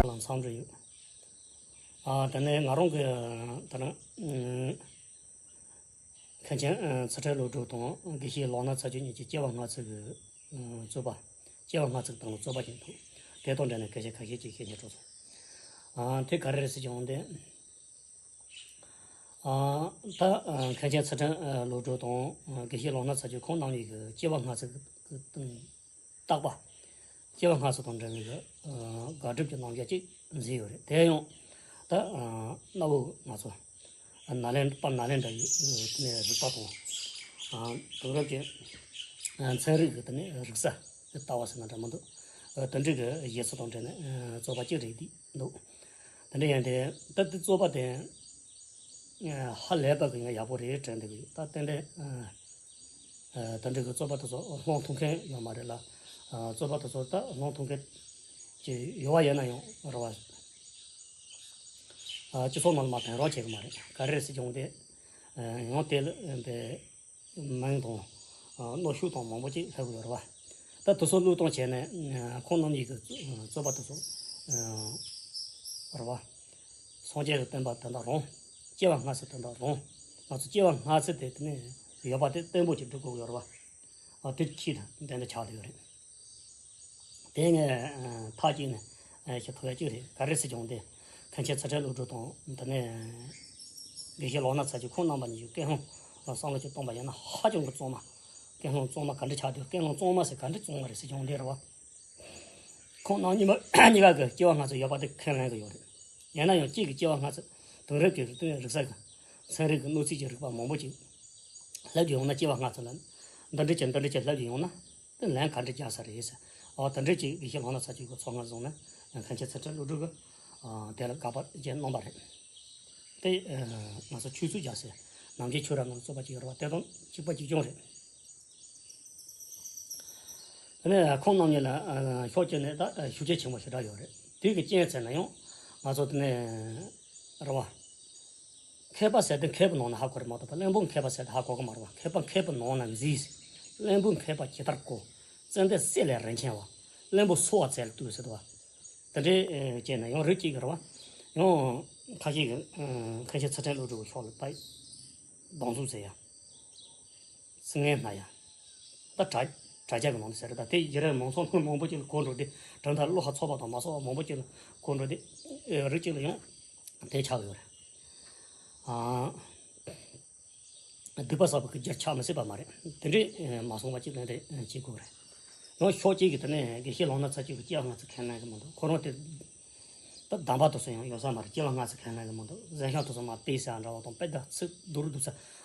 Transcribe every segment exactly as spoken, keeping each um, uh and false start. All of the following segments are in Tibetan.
ལ་འཚམས་འདྲི་ཡོད། ཨ། དེ་ནས་ང་རང་གི་ད་ནི་ཨ་མཁན་ཆེན་ཨ་ཚུལ་ཁྲིམས་བློ་གྲོས་དང་དགེ་བཤེས་ལོག་སྨྲ་ཚར་གཅོད་གཉིས་ཀྱི་སྐྱེ་བ་སྔ་ཕྱི་གི་ཨ་རྩོད་པ། སྐྱེ་བ་སྔ་ཕྱི་གི་སྟེང་ལ་རྩོད་པ་ཅིག་འདུག་དེ་དང་འབྲེལ་ནས་སྐད་ཆ་ཁ་ཤས་ཅིག་བཤད་སྙིང་བྲོ་སོང་། ཨ། དེ་ག་རེ་རེད་ཟེར་བྱུང་སྟེ། ཨ། ད་ཨ་མཁན་ཆེན་ཚུལ་ཁྲིམས་ཨ་བློ་གྲོས་དང་ཨ་དགེ་བཤེས་ལོག་སྨྲ་ཚར་གཅོད་ཁོང་རྣམ་གཉིས་ཀྱི་སྐྱེ་བ་སྔ་ཕྱི་གི་སྟེང་བརྟག་པ། སྐྱེ་བ་སྔ་ཕྱི་དང་འབྲེལ་བའི་གི་ཨ་དགག་སྒྲུབ་ཀྱི་རྣམ་གཞག་ཅིག་མཛད་ཡོད་རེད། དེ་ཡང་ད་ཨ་གནའ་བོའི་ང་ཚོ་ཨ་ནཱ་ལེནྡྲ། དཔལ་ནཱ་ལེནྡྲ་ཡི་དེ་ནས་རིག་པ་དང་། ཨ། དེང་རབས་ཀྱི་ཨ་ཚན་རིག་གི་དེ་ནས་རིག་གསར་གྱི་ལྟ་བ་ཟེར་ན་འདྲ་མི་འདུག་ཨ། དེ་འདྲའི་གི་གཞི་རྩ་དང་འབྲེལ་ནས་ཨ་རྩོད་པ་ཅིག་རེད་འདུག་དེ་འདྲ་ཡིན་དེ་ད་དེ་རྩོད་པ་དེ་ཨ་ཧ་ལས་པ་གི་ཡང་ཡག་པོ་རེད་དྲན་འདུག་ད་ཏན་ཏན་ཨ་ཨ་དེ་འདྲའི་གི་རྩོད་པ་དེ་ཚོ་སློང་ཐུབ་མཁན་ཡོད་མ་རེད་ལ། ཨ། རྩོད་པ་དེ་ཚོ་ད་སློང་ཐུབ་མཁན་ཅིག་ཡོད་པ་ཡིན་ན་ཡང་རེད་བ། ཨ། སྤྱི་ཚོགས་ནང་ལ་མ་ཕན་རོགས་བྱེད་གི་མ་རེད། ག་རེ་རེད་ཟེར་བྱུང་སྟེ། ཨ། ཡང་དེ་ལ་ཨ་དེ་མིང་དང་ཨ་གནོན་ཤུགས་དང་མང་པོ་ཅིག་སླེབས་ཀྱི་ཡོད་རེད་བ། ད་དེ་ཚོ་བློས་གཏོང་བྱས་ནས་ཨ་ཁོང་རྣམ་གཉིས་ཀྱི་རྩོད་པ་དེ་ཚོ་ཨ་རེད་བ། སངས་རྒྱས་ཀྱི་བསྟན་པ་དོན་དག་རུང་། སྐྱེ་བ་སྔ་ཕྱི་དོན་དག་རུང་། ང་ཚོ་སྐྱེ་བ་སྔ་ཕྱི་དེ་དེ་ནས་ཡོད་པ་དེ་བརྟན་པོ་ཅིག་སྒྲུབ་དགོས་ཀྱི་ཡོད་རེད་བ། ཨ། དེ་ཁྱི་དང་དེ་འདྲ་ཆགས་བསྡད་ཡོད་རེད། དེ་ངས་ཨ་མཐའ་གཅིག་ནས་ཨ་ཞུ་ཐུབ་ཡ་གཅིག་རེད། ག་རེ་ཟེར་བྱུང་སྟེ། མཁན་ཆེན་ཚུལ་ཁྲིམས་བློ་གྲོས་དང་དེ་ནས་དགེ་བཤེས་ལོག་སྨྲ་ཚར་གཅོད་ཁོང་རྣམ་པ་གཉིས་ཀྱི་ཀུན་སློང་ལ་བསམ་བློ་ཅིག་གཏོང་པ་ཡིན་ན་ཧ་ཅང་གི་གཙང་མ། ཀུན་སློང་གཙང་མ་ག་འདྲ་ཆགས་འདུག་ཀུན་སློང་གཙང་མ་ཟེར་ག་འདྲ་གཙང་མ་རེད་ཟེར་བྱུང་འདི་རེད་བ། ཁོང་རྣམ་གཉིས་མ་གཉིས་ཀ་གི་སྐྱེ་བ་སྔ་ཕྱི་ཡོད་པ་དེ་ཁས་ལེན་གི་ཡོད་རེད། ཡིན་ན་ཡང་གཅིག་གི་སྐྱེ་བ་སྔ་ཕྱི་དེང་རབས་ཀྱི་རིག་རིག་གསར་གྱི་ཚན་རིག་གི་གནོད་འཚེ་ཅིག་རིག་པ་མང་པོ་ཅིག་སླེབས་ཀྱི་ཡོང་ན། སྐྱེ་བ་སྔ་ཕྱི་ལ་འདི་འདྲ་ཅིག་འདི་འདྲ་ཅིག་སླེབས་ཀྱི་ཡོང་ན། དེ་ལན་ག་འདྲ་རྒྱག་ས་རེད་ཟེར། ཨོ། དེ་འདྲ་ཅིག་དགེ་བཤེས་ལོག་སྨྲ་ཚར་གཅོད་ཀྱི་ཚོགས་ཁང་བཟུང་ནས་མཁན་ཆེན་ཚུལ་ཁྲིམས་བློ་གྲོས་ཀྱིས་ཨ་དེ་ལ་དགག་པ་བྱས་གནང་པ་རེད། དེ་ཨ་ང་ཚོ་ཆོས་ཚུལ་རྒྱག་སའི་ནམ་མཁའི་ཆོས་ར་ནང་རྩོད་པ་ཅིག་ཡོད་རེད་བ། དེ་དང་གཅིག་པ་གཅིག་རྐྱང་རེད། དེ་ནས་ཁོང་རྣམ་གཉིས་ལ་ཨ་ཕྱོགས་གཅིག་ནས་ད་ཤུགས་རྐྱེན་ཆེན་པོ་ཞེ་དྲག་ཡོད་རེད། དེ་གི་རྐྱེན་བྱས་ན་ཡང་ང་ཚོ་དེ་ནས་རེད་བ། མཁས་པ་ཟེར་དེ་མཁས་པའི་ནང་ན་ཧ་གོ་རེད་མ་གཏོགས་པ་བླུན་པོ་མཁས་པ་ཟེར་དེ་ཧ་གོ་གི་མ་རེད་བ། མཁས་པ་མཁས་པའི་ནང་ན་མཛེས། བླུན་པོ་མཁས་པ་ཇི་ལྟར་གོ། ཙན་དན་གསེར་ལས་རིན་ཆེ་བ། བླུན་པོ་སོལ་བ་རྩལ་ལྟུང་ཟེར་བ། དེ་འདྲའི་ཨེ་བྱས་ན་ཡང་རིགས་གཅིག་གི་རེད་བ། ཡང་ཁ་ཤས་ཀྱིས་ཨེ་མཁན་ཆེན་ཚུལ་ཁྲིམས་བློ་གྲོས་ཀྱི་ཕྱོགས་ལ་ད་སྡང་ཟུག་ཟེར་ཡ། སྲིད་ངན་སྣ་ཡ། ད་དྲ་དྲ་རྒྱ་གི་ནང་དུ་ཟེར་རེད། ད་དེ་ཡི་རེ་མང་ཚོགས་མང་པོ་ཅིག་ལ་གོ་འགྲོ་དེ་གྲུབ་མཐའ་བློ་ཁ་ཚོགས་པ་དང་མ་ཚོགས་པ་མང་པོ་ཅིག་ལ་གོ་འགྲོ་དེ་ཨེ་རིགས་གཅིག་ལ་ཡང་དེ་ཆགས་ཡོད་རེད། ཨ། སྡིག་པ་བསགས་པ་གི་རྒྱུར་ཆགས་མི་སྲིད་པ་མ་རེད། དེ་འདྲའི་མ་སོང་བ་ཅིག་ནས་རེད་བྱེད་དགོས་རེད། ཡང་ཕྱོགས་གཅིག་གིས་དེ་ནས་དགེ་བཤེས་ལོག་སྨྲ་ཚར་གཅོད་ཀྱི་སྐྱེ་བ་སྔ་ཕྱི་ཁས་ལེན་གི་མི་འདུག་ཁོ་རང་དེ་ད་གདམས་པ་དེ་ཚོ་ཡང་ཡོད་ས་མ་རེད། སྐྱེ་བ་སྔ་ཕྱི་ཁས་ལེན་གི་མི་འདུག་གཟན་ཤམ་དེ་ཚོ་མར་ཕུད་ས་འདྲ་བ་དང་དཔེ་དག་ཚིག་སྡུག་རུ་སྡུག་ས་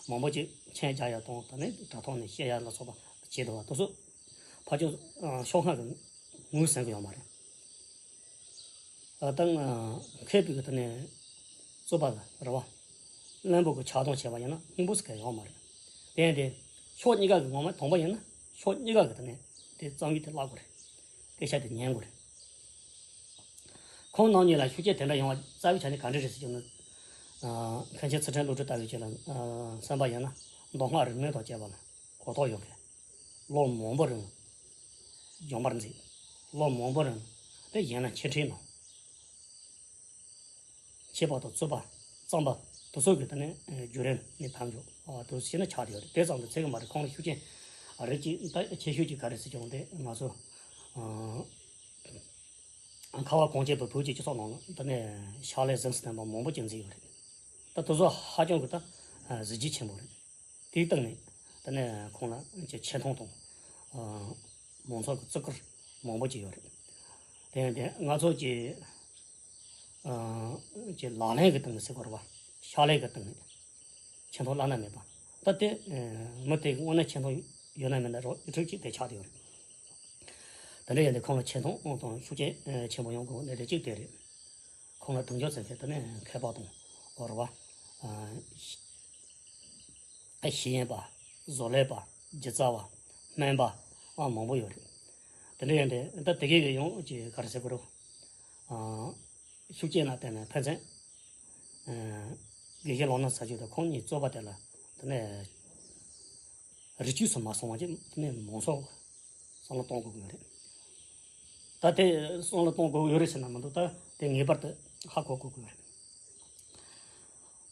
མང་པོ་ཅིག་མཆན་རྒྱག་ཡ་དང་། ད་ནི་དྲ་ཐོག་ནས་བཤད་ཡ་ལ་སོགས་པ་བྱེད་འདུག་བ། དེ་ཚོ་ཕར་ཕྱོགས་ཕྱོགས་སྔ་གི་ངོས་ཟིན་གི་ཡོད་མ་རེད། ཨ། ད་མཁས་པའི་གི་དེ་ནས་རྩོད་པ་ལ་རེད་བ། བླུན་པོ་གི་ཆགས་སྡང་བྱས་པ་ཡིན་ན་སྙིང་པོ་ཟེར་མཁན་ཡོད་མ་རེད། དེ་ཡིན་དེ་ཕྱོགས་གཉིས་ཀ་གི་ངོ་མ་དང་པོ་ཡིན་ན་ཕྱོགས་གཉིས་ཀ་གི་དེ་ནས་དེ་རྩོམ་ཡིག་དེ་བཀླག་དགོས་རེད། སྐད་ཆ་དེ་ཉན་དགོས་རེད། ཁོང་རྣམ་གཉིས་ལ་ཤུགས་རྐྱེན་དེ་འདྲ་ཡོང་བ་རྩ་བའི་ཆ་ནས་ག་འདྲ་རེད་ཟེར་གྱི་ན། ཨ། མཁན་ཆེན་ཚུལ་ཁྲིམས་བློ་གྲོས་ལྟ་བུའི་ཆེད་ལ། ཨ། བསམ་པ་ཡིན་ན་མདོ་སྔགས་རིག་གནས་དང་བཅས་པ་ལ་གོ་རྟོགས་ཡོད་མཁན། ལོ་མང་པོ་རིང་སྦྱོང་བར་མཛད། ལོ་མང་པོ་རིང་དེ་གཞན་ལ་འཆད་ཁྲིད་གནང་། འཆད་པ་དང་རྩོད་པ། རྩོམ་པ། དེ་ཚོ་གི་དེ་ནས་བརྒྱུད་རིམ་ནས་ཕར་འགྱོ། ཨ། དེ་ཚོ་ཤེས་ན་ཆགས་བསྡད་ཡོད་རེད། དེ་ཙམ་དུ་ཚད་གི་མ་རེད། ཁོང་ལ་ཤུགས་རྐྱེན་རིགས་གཅིག་ད་ཆེ་ཤོས་ཀྱི་ག་རེ་ཟེར་བྱུང་སྟེ་ང་ཚོ། ཨ། ཁ་བ་གངས་ཅན་པའི་བོད་ཀྱི་སྤྱི་ཚོགས་ནང་ལ་དེ་ནས་ཕྱག་ལས་གཟེངས་སུ་ཐོན་པ་མང་པོ་ཅིག་མཛད་ཡོད་རེད། ད་དེ་ཚོ་ཧ་ཅང་གི་ད་གཟི་བརྗིད་ཆེན་པོ་རེད། དེའི་སྟེང་ནས་དེ་ནས་ཁོང་ལ་ཆེ་མཐོང་དང་མང་ཚོགས་ཀྱི་བརྩི་བཀུར་མང་པོ་ཅིག་ཡོད་རེད། དེ་ཡང་དེ་ང་ཚོ་གི་ཨ་ཀྱི་ལག་ལེན་གྱི་སྟེང་ནས་ཟེར་དགོས་རེད་བ། ཕྱག་ལས་ཀྱི་སྟེང་ནས་ཆེ་མཐོང་བླ་ན་མེད་པ། ད་དེ་མི་དེ་དངོས་གནས་ཆེ་མཐོང་ཡོད་ན་མེད་ན་རོ་ཁྲིག་ཅིག་དེ་ཆགས་བསྡད་ཡོད་རེད། དེ་འདྲ་ཡིན་དུས་ཁོང་ལ་ཆེ་མཐོང་དང་ཤུགས་རྐྱེན་ཆེན་པོ་ཡོང་དགོས་གནད་དོན་གཅིག་དེ་རེད། ཁོང་ལ་གདེང་འཇོག་བྱེད་མཁན་དེ་ནི་མཁས་པ་དང་འོ་རེད་བ། ཤེས་ཡོན་པ། བཟོ་ལས་པ། སྒྱུ་རྩལ་བ། སྨན་པ། ཨ། མང་པོ་ཡོད་རེད། དེ་འདྲ་ཡིན་དུས་ད་དེ་གས་ཀྱི་ཡང་ཅིག་ག་རེ་ཟེར་དགོས་རེད། ཨ། ཤུགས་རྐྱེན་ལ་བརྟེན་ནས་ཕན་ཚུན། ཨ། དགེ་བཤེས་ལོག་སྨྲ་ཚར་གཅོད་དང་ཁོང་གཉིས་རྩོད་པ་དེ་ལ་ དེ་ནས་རི་ཆུ་སུ་མ་སོང་བ་ཅིག་དེ་ནས་མང་ཚོགས་བསམ་བློ་གཏོང་དགོས་ཀྱི་ཡོད་རེད། ད་དེ་བསམ་བློ་གཏོང་དགོས་ཀྱི་ཡོད་རེད་ཟེར་ན་མི་འདུག་ད་དེ་ངེས་པར་དུ་ཧ་གོ་དགོས་ཀྱི་ཡོད་རེད།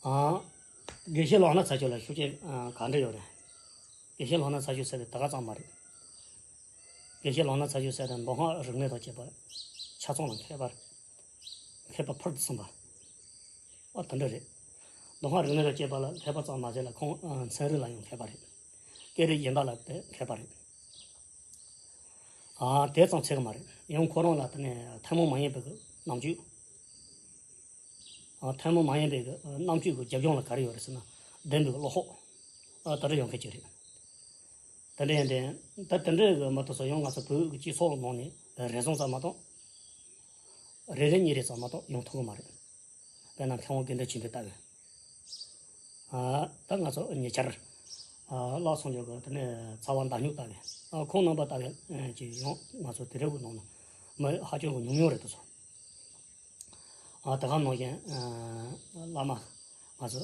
ཨ། དགེ་བཤེས་ལག་ན་ཚ་ཤོས་ལ་ཤུགས་རྐྱེན་ག་འདྲ་ཡོད་རེད། དགེ་བཤེས་ལག་ན་ཚ་ཤོས་ཟེར་དེ་ད་ག་ཙམ་མ་རེད། དགེ་བཤེས་ལག་ན་ཚ་ཤོས་ཟེར་དེ་མདོ་སྔགས་རིག་གནས་དང་བཅས་པ་ཆ་ཚང་ལ་མཁས་པ། མཁས་པ་ཕུལ་དུ་སོང་བ། ཨ་དེ་འདྲ་རེད། མདོ་སྔགས་རིག་གནས་དང་བཅས་པ་ལ་མཁས་པ་ཙམ་མ་ཟད་ལ་ཁོང་ཚན་རིག་ལ་ཡང་མཁས་པ་རེད། སྐད་རིགས་གཞན་དག་ལ་དེ་མཁས་པ་རེད། ཨ་དེ་ཙམ་ཚད་ཀྱི་མ་རེད། ཡང་ཁོ་རང་ལ་དེ་ནས་ཐུན་མོང་མ་ཡིན་པའི་གི་རྣམ་དཔྱོད། ཨ་ཐུན་མོང་མ་ཡིན་པའི་གི་རྣམ་དཔྱོད་ཀྱི་རྒྱབ་ལྗོངས་ལ་ག་རེ་ཡོད་རེད་ཟེར་ན་ལྡན་པའི་བློ་ཁོག་ཨ་དེ་འདྲ་ཡོད་མཁན་ཅིག་རེད། དེ་འདྲ་ཡིན་དུས་ད་དེ་འདྲའི་གི་མི་དེ་ཚོ་ཡང་ང་ཚོ་བོད་ཀྱི་སྤྱི་ཚོགས་ནང་ནས་རེ་ཟུང་ཙམ་མ་གཏོགས། རེ་རེ་གཉིས་རེ་ཙམ་མ་གཏོགས་ཡོང་ཐུབ་ཀྱི་མ་རེད། དཔེར་ན་མཁས་དབང་དགེ་འདུན་ཆོས་འཕེལ་ལྟ་བུ། ཨ་ད་ང་ཚོ་ཉེ་ཆར་ཨ་བཀླགས་སོང་ཡོད་གི་དེ་ནས་ཚ་བ་མདའ་སྨྱུག་ལྟ་བུ། ཨ་ཁོང་རྣམ་པ་ལྟ་བུ་ཅིག་ཡང་ང་ཚོ་དེ་འདྲ་བོ་ནང་ན་མི་ཧ་ཅང་གི་ཉུང་ཉུང་རེད་དེ་ཚོ། ཨ་དེ་ག་ནང་བཞིན་ཨ་བླ་མ་ང་ཚོ་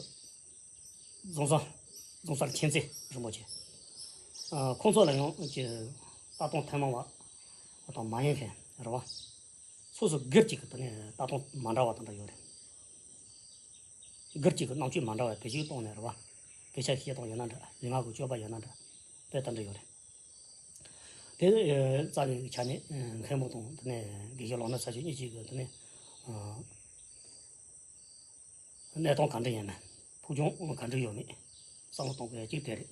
རྫོང་གསར་རྫོང་གསར་མཁྱེན་བརྩེ་རིན་པོ་ཆེ། ཨ་ཁོང་ཚོ་ལ་ཡང་ཅིག་ལྟ་སྟངས་ཐུན་མོང་བ་དང་མ་ཡིན་མཁན་རེད་བ། སོ་སོ་སྒེར་གཅིག་གི་དེ་ནས་ལྟ་སྟངས་མ་འདྲ་བ་དེ་འདྲ་ཡོད་རེད། སྒེར་གཅིག་གི་རྣམ་དཔྱོད་མ་འདྲ་བ་བེད་སྤྱོད་གཏོང་ནས་རེད་བ། སྐད་ཆ་བཤད་སྟངས་ཡོད་ན་འདྲ། ལུས་ངག་གི་སྤྱོད་པ་ཡོད་ན་འདྲ། དེ་ལྟར་འདྲ་ཡོད་རེད། དེ་རྩ་བའི་ཆ་ནས་མཁན་པོ་དང་དེ་ནས་དགེ་བཤེས་ལག་ན་ཚ་ཤོས་གཉིས་ཀྱིས་དེ་ནས་གནས་སྟངས་ག་འདྲ་ཡིན་མིན། ཕུགས་རྒྱང་ག་འདྲ་ཡོད་མེད་བསམ་བློ་གཏོང་དགོས་ཡ་གཅིག་དེ་རེད།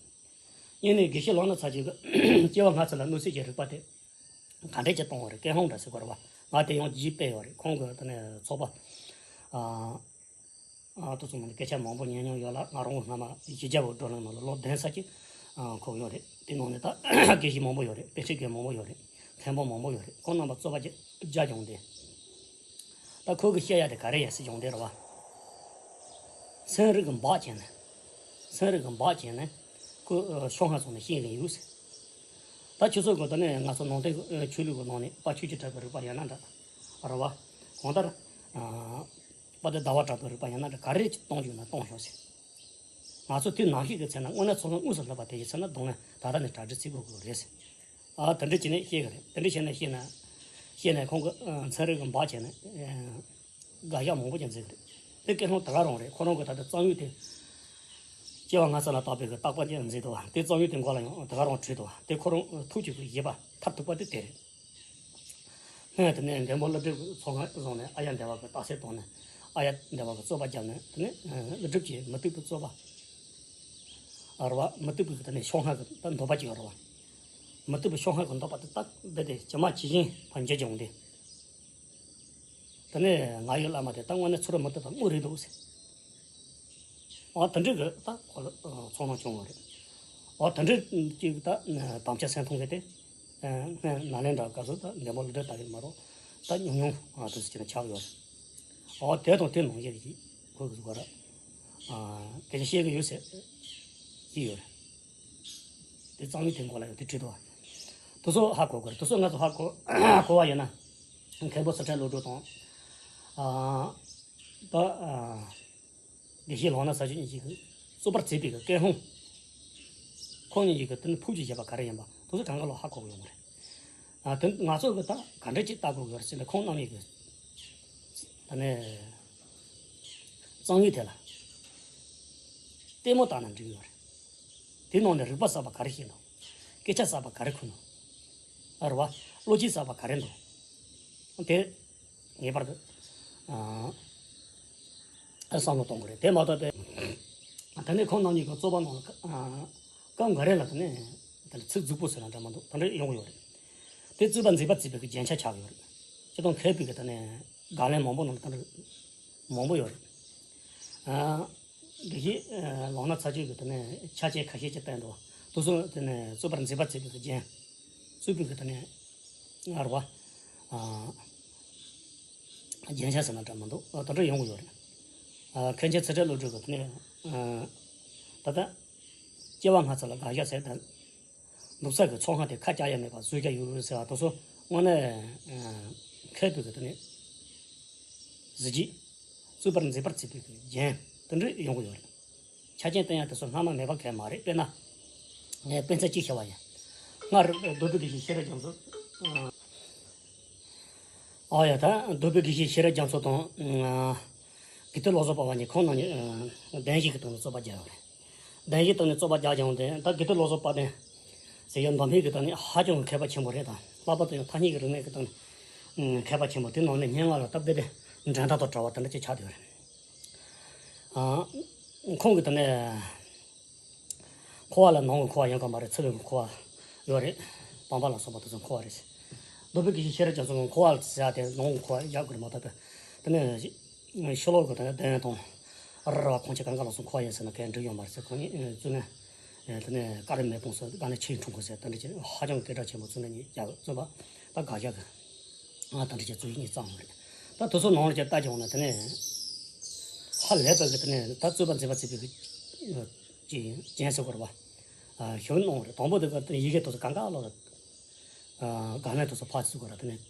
གཉིས་ནས་དགེ་བཤེས་ལག་ན་ཚ་ཤོས་ཀྱིས་སྐྱེ་བ་སྔ་ཕྱི་ལ་གནོད་འཚེ་གྱི་རིག་པ་དེ་ག་འདྲས་ཀྱིས་གཏོང་བ་རེད། ཀུན་སློང་འདྲ་ཟེར་དགོས་རེད་བ། ང་དེ་ཡང་ཡིག་སྤེལ་ཡོད་རེད། ཁོང་གི་དེ་ནས་ཚོགས་པ། ཨ་ཨ་དེ་ཚོ་ནང་ནས་སྐད་ཆ་མང་པོ་ཉན་མྱོང་ཡོད་ལ། ང་རང་སྔ་མ་ཡིག་སྐྱེལ་བའི་བགྲོ་གླེང་ནང་ལ་ལོ་བདུན་ཙམ་ཅིག་ཨ་འཁོར་ཡོད་རེད། དེ་ནང་ནས་ད་དགེ་བཤེས་མང་པོ་ཡོད་རེད། དཔེ་ཁྲིད་མཁན་མང་པོ་ཡོད་རེད། མཁན་པོ་མང་པོ་ཡོད་རེད། ཁོང་རྣམ་པ་རྩོད་པ་རྒྱག་རྒྱག་བྱུང་སྟེ། ད་ཁོ་གི་བཤད་ཡ་དེ་ག་རེ་ཡིན་ཟེར་བྱུང་སྟེ་རེད་བ། ཚན་རིག་གི་འབག་བྱས་ནས། ཚན་རིག་གི་འབག་བྱས་ནས་ཁོ་ཨ་ཤོག་ངོས་བཟུང་ནས་བཤད་གིན་ཡོད་ཟེར། ད་ཁྱོད་ཚོ་གི་དེ་ནས་ང་ཚོ་ནང་བསྟན་གྱི་ཆོས་ལུགས་ཀྱི་ནང་ནས་དཔལ་ཆོས་ཀྱི་གྲགས་པའི་རིག་པ་ཡིན་ན་འདྲ། རེད་བ། གང་ལྟར། ཨ་དཔལ་ལྡན་ཟླ་བ་གྲགས་པའི་རིག་པ་ཡིན་ན་འདྲ། ག་རེ་གཏོང་རྒྱུ་ན་གཏོང་ཤོག་ཟེར། ང་ཚོ་དེ་ནང་བཞིན་གྱི་ཚེ་ན་དངོས་གནས་ཚོགས་ལ་དངོས་སུ་སླེབས་པ་དེ་ཡི་ཚེ་ན་གདོང་ལེན་ད་ལྟ་ནས་གྲ་སྒྲིག་བྱེད་དགོས་ཀྱི་རེད་ཟེར། ཨ་དེ་འདྲ་བྱས་ནས་བཤད་གི་རེད། དེ་འདྲ་བྱས་ནས་བཤད་ན། བཤད་ནས་ཁོང་གི་ཨ་ཚན་རིག་གི་འབག་བྱས་ནས་ཨ་དགག་བཞག་མང་པོ་ཅིག་མཛད་གི་རེད། དེ་ཀུན་སློང་ད་ག་རང་རེད། ཁོ་རང་གི་ད་ལྟ་རྩོམ་ཡིག་དེ། སྐྱེ་བ་སྔ་ཕྱི་ལ་བརྟག་པའི་གི་བརྟག་པ་ཅིག་མཛད་འདུག་བ། དེ་རྩོམ་ཡིག་དེ་མགོ་ལ་ཡང་ད་ག་རང་བྲིས་འདུག་བ། དེ་ཁོ་རང་ཐུགས་ཀྱི་གི་བཞེད་པ་མཐར་ཐུག་པ་དེ་དེ་རེད། སྔོན་དེ་ནས་མགོན་པོ་ཀླུ་སྒྲུབ་ཀྱི་ཚོགས་ཁང་བཟུང་ནས་ཨཱརྱ་དེ་བ་གི་རྟགས་གསལ་བཏང་ནས། ཨཱརྱ་དེ་བ་གི་རྩོད་པ་བརྒྱབ་ནས། དེ་ནས་ཀླུ་སྒྲུབ་ཀྱི་མུ་སྟེགས་པའི་རྩོད་པ། རེད་བ། མུ་སྟེགས་པའི་དེ་ནས་ཤོག་ངོས་ཀྱི་ད་འདོད་པ་ཅིག་ཡོད་རེད་བ། མུ་སྟེགས་པའི་ཤོག་ངོས་ཀྱི་འདོད་པ་དེ་ད་རྦད་དེ་ཇི་མ་ཇི་བཞིན་ཕར་འགྱུར་བྱུང་སྟེ། དེ་ནས་ང་ཡི་བླ་མ་དེ་ད་དངོས་གནས་ཚུར་མུ་སྟེགས་པ་དངོས་རེད་འདུག་ཟེར། འོ་དེ་འདྲའི་གི་ད་ཁོ་ལ་ཚོར་སྣང་བྱུང་བ་རེད། འོ་དེ་འདྲའི་ཅིག་ད་དམ་བཅའ་སེམས་ཐོང་གི་དེ། སྔོན་ནཱ་ལེནྡྲ་སྐབས་སུ་ད་མགོན་པོ་ཀླུ་སྒྲུབ་ལྟ་བུ་མ་གཏོགས་ད་ཉུང་ཉུང་དེ་ཚོ་ཅིག་ན་ཆགས་ཡོད་རེད། འོ་དེ་དང་དེ་ནང་བཞིན་གྱི་ཁོ་གི་གཟུགས་ཀ་ར། སྐད་ཆ་བཤད་གི་ཡོད་ཟེར། གྱི་ཡོད་རེད། དེ་རྩོམ་ཡིག་དེ་མགོ་ལ་ཡང་དེ་བྲིས་འདུག་བ། དེ་ཚོ་ཧ་གོ་དགོས་རེད། དེ་ཚོ་ང་ཚོ་ཧ་གོ་གོ་བ་ཡིན་ན། མཁན་པོ་སི་ཁྲོན་བློ་གྲོས་དང་། ཨ་ད་ཨ་དགེ་བཤེས་ལག་ན་ཚ་ཤོས་གཉིས་ཀྱིས་རྩོད་པར་བྱེད་པའི་གི་ཀུན་སློང་། ཁོང་གཉིས་ཀྱིས་གི་དེ་ནི་ཕུགས་ཀྱི་བཞེད་པ་ག་རེ་ཡིན་པ་དེ་ཚོ་གང་ག་ལ་ཧ་གོ་གི་ཡོང་གི་རེད། ཨ་དེ་ང་ཚོ་གི་ད་ག་འདྲ་ཅིག་ལྟ་དགོས་ཀྱི་ཡོད་རེད་ཟེར་ན། ཁོང་རྣམ་གཉིས་ཀྱིས་ད་ནི་རྩོམ་ཡིག་དེ་ལ་ལྟད་མོ་ལྟ་ན་འགྲིག་གི་ཡོད་རེད། དེ་ནང་ནས་རིག་པ་གསར་པ་ག་རེ་ཤེས་འདུག་སྐད་ཆ་གསར་པ་ག་རེ་ཁུར་འདུག་ཨ་རེད་བ། བློ་སྐྱེད་གསར་པ་ག་རེ་འདུག་དེ་ངེས་པར་དུ་ཨ་བསམ་བློ་གཏོང་དགོས་རེད། དེ་མ་གཏོགས་པའི་ད་ནི་ཁོང་རྣམ་གཉིས་ཀྱི་རྩོད་པ་ནང་ལ་ཨ་སྐབས་འགའ་རེ་ལ་ད་ནི་དེ་ལ་ཚིག་རྫིག་པོ་ཟེར་ན་འདྲ་མི་འདུག་དེ་འདྲ་ཡོང་གི་ཡོད་རེད། དེ་རྩོད་པ་མཛེས་པ་བྱེད་པའི་གི་རྒྱན་ཆ་ཆགས་ཡོད་རེད། སྤྱིར་བཏང་མཁས་པའི་གི་ད་ནི་དགག་ལན་མང་པོ་ནང་ལ་ད་འདྲ་མང་པོ་ཡོད་རེད། ཨ། དགེ་བཤེས་ལག་ན་ཚ་ཤོས་ཀྱིས་དེ་ནས་ཕྱག་རྗེས་ཁ་ཤས་ཀྱིས་བསྟན་འདུག་དེ་ཚོ་དེ་ནས་རྩོད་པར་མཛེས་པ་བྱེད་པའི་རྒྱན། རྩོད་པའི་གི་དེ་ནས་ང་རུ་བ། རྒྱན་ཆ་ཟེར་ན་འདྲ་མི་འདུག་དེ་འདྲ་ཡོང་གི་ཡོད་རེད། མཁན་ཆེན་ཚེ་བཀྲ་བློ་གྲོས་ཀྱིས་དེ་ནས་ད་ལྟ་སྐྱེ་བ་སྔ་ཕྱི་ལ་དགག་བཞག་ཟེར་དང་། འདུག་ས་གི་ཚོགས་ཁང་དེ་ཁ་བཀྱག་ཡ་མེད་པ་བཟོས་ཀྱང་ཡོད་རེད་ཟེར་བ་དེ་ཚོ་དངོས་གནས་མཁས་པའི་གི་དེ་ནས་གཟི་བརྗིད། རྩོད་པར་མཛེས་པར་བྱེད་པའི་གི་རྒྱན་དེ་འདྲ་ཡོང་གི་ཡོད་རེད། ཆ་རྐྱེན་བསྟན་ཡ་དེ་ཚོ་སྔ་མ་མེད་པ་གང་ཡང་མ་རེད། དཔེར་ན། ངས་དཔེ་མཚོན་གཅིག་བཤད་པ་ཡིན། སྔར་རྡོ་སྦིས་དགེ་བཤེས་ཤེས་རབ་རྒྱ་མཚོ། ཨ་ཡ་ད་རྡོ་སྦིས་དགེ་བཤེས་ཤེས་རབ་རྒྱ་མཚོ་དང་། དགེ་ལྡན་བློ་བཟང་དཔལ་བ་གཉིས་ཁོང་རྣམ་གཉིས། གདན་བཞི་གི་སྟེང་ནས་རྩོད་པ་རྒྱག་ཡོད་རེད། གདན་བཞིའི་སྟེང་ནས་རྩོད་པ་རྒྱག་ཀྱང་དེ་ད་དགེ་ལྡན་བློ་བཟང་དཔལ་ལྡན་ཟེར་ཡ་མདོ་སྨད་ཀྱི་སྟེང་ནས་ཧ་ཅང་མཁས་པ་ཆེན་པོ་རེད་དང་། ལྷག་པར་དུ་ཡང་ཐ་སྙད་ཀྱི་རིག་གནས་ཀྱི་སྟེང་ནས་མཁས་པ་ཆེན་པོ། དེ་ནང་ནས་སྙན་ངག་ལ་སྟབས་བདེ་བདེ་འགྲན་ཟླ་དང་བྲལ་བ་དེ་འདྲ་ཅིག་ཆགས་བསྡད་ཡོད་རེད། ཨ། ཁོང་གི་དེ་ནས་འཁོར་བ་ལ་ནང་གི་འཁོར་བ་ཡོད་ཀྱང་མ་རེད། ཚུར་ལ་འཁོར་བ་ཡོད་རེད། སྤངས་པ་ལ་སོགས་པ་དེ་ཚོ་འཁོར་བ་རེད། རྡོ་སྦིས་དགེ་བཤེས་ཤེས་རབ་རྒྱ་མཚོ་གི་འཁོར་བ་ཟེར་ཡ་དེ་ནང་གི་འཁོར་བ་ཡག་གི་རེད་མ་གཏོགས་པས། དེ་ནས་ཕྱི་ལོགས་གི་དེ་ནས་གདན་དང་ར་བ་ཁོང་ཆ་གང་ག་ལ་སོགས་འཁོར་བ་ཡིན་ཟེར་ན་གའི་འགྲིག་ཡོད་མ་རེད་ཟེར། ཁོང་གཉིས་བཙུན་ནས་དེ་ནས་ཀ་ར་མེ་སྤུངས་སོགས་དཀའ་ལས་ཆེ་འཁྲུངས་དགོས་ཟེར། དེ་འདྲ་ཅིག་ཧ་ཅང་སྐད་གྲགས་ཆེན་པོ་བཙུན་ནས་གཉིས་རྒྱ་བཙུན་པ་ད་དགག་བཞག་གི་ཨ་དེ་འདྲ་ཅིག་རྩོད་ཡིག་གཉིས་བརྩམས་ཡོད་རེད། ད་དེ་ཚོ་ནང་ལ་ཅིག་ལྟ་ཀྱང་ན་དེ་ནས་ཧ་ལས་པ་གི་དེ་ནས་ད་རྩོད་པ་མཛད་པ་བྱེད་པའི་གི་ཅིག་རྒྱན་ཟེར་དགོས་རེད་པ། ཞུ་གནང་བ་རེད། དང་པོ་དེ་ག་དེ་ཡི་གེ་དེ་ཚོ་གང་ག་ལོག་ལ་དགའ་མེད་དེ་ཚོ་ཕར་ཚུར་དགོས་ར། དེ་ནས་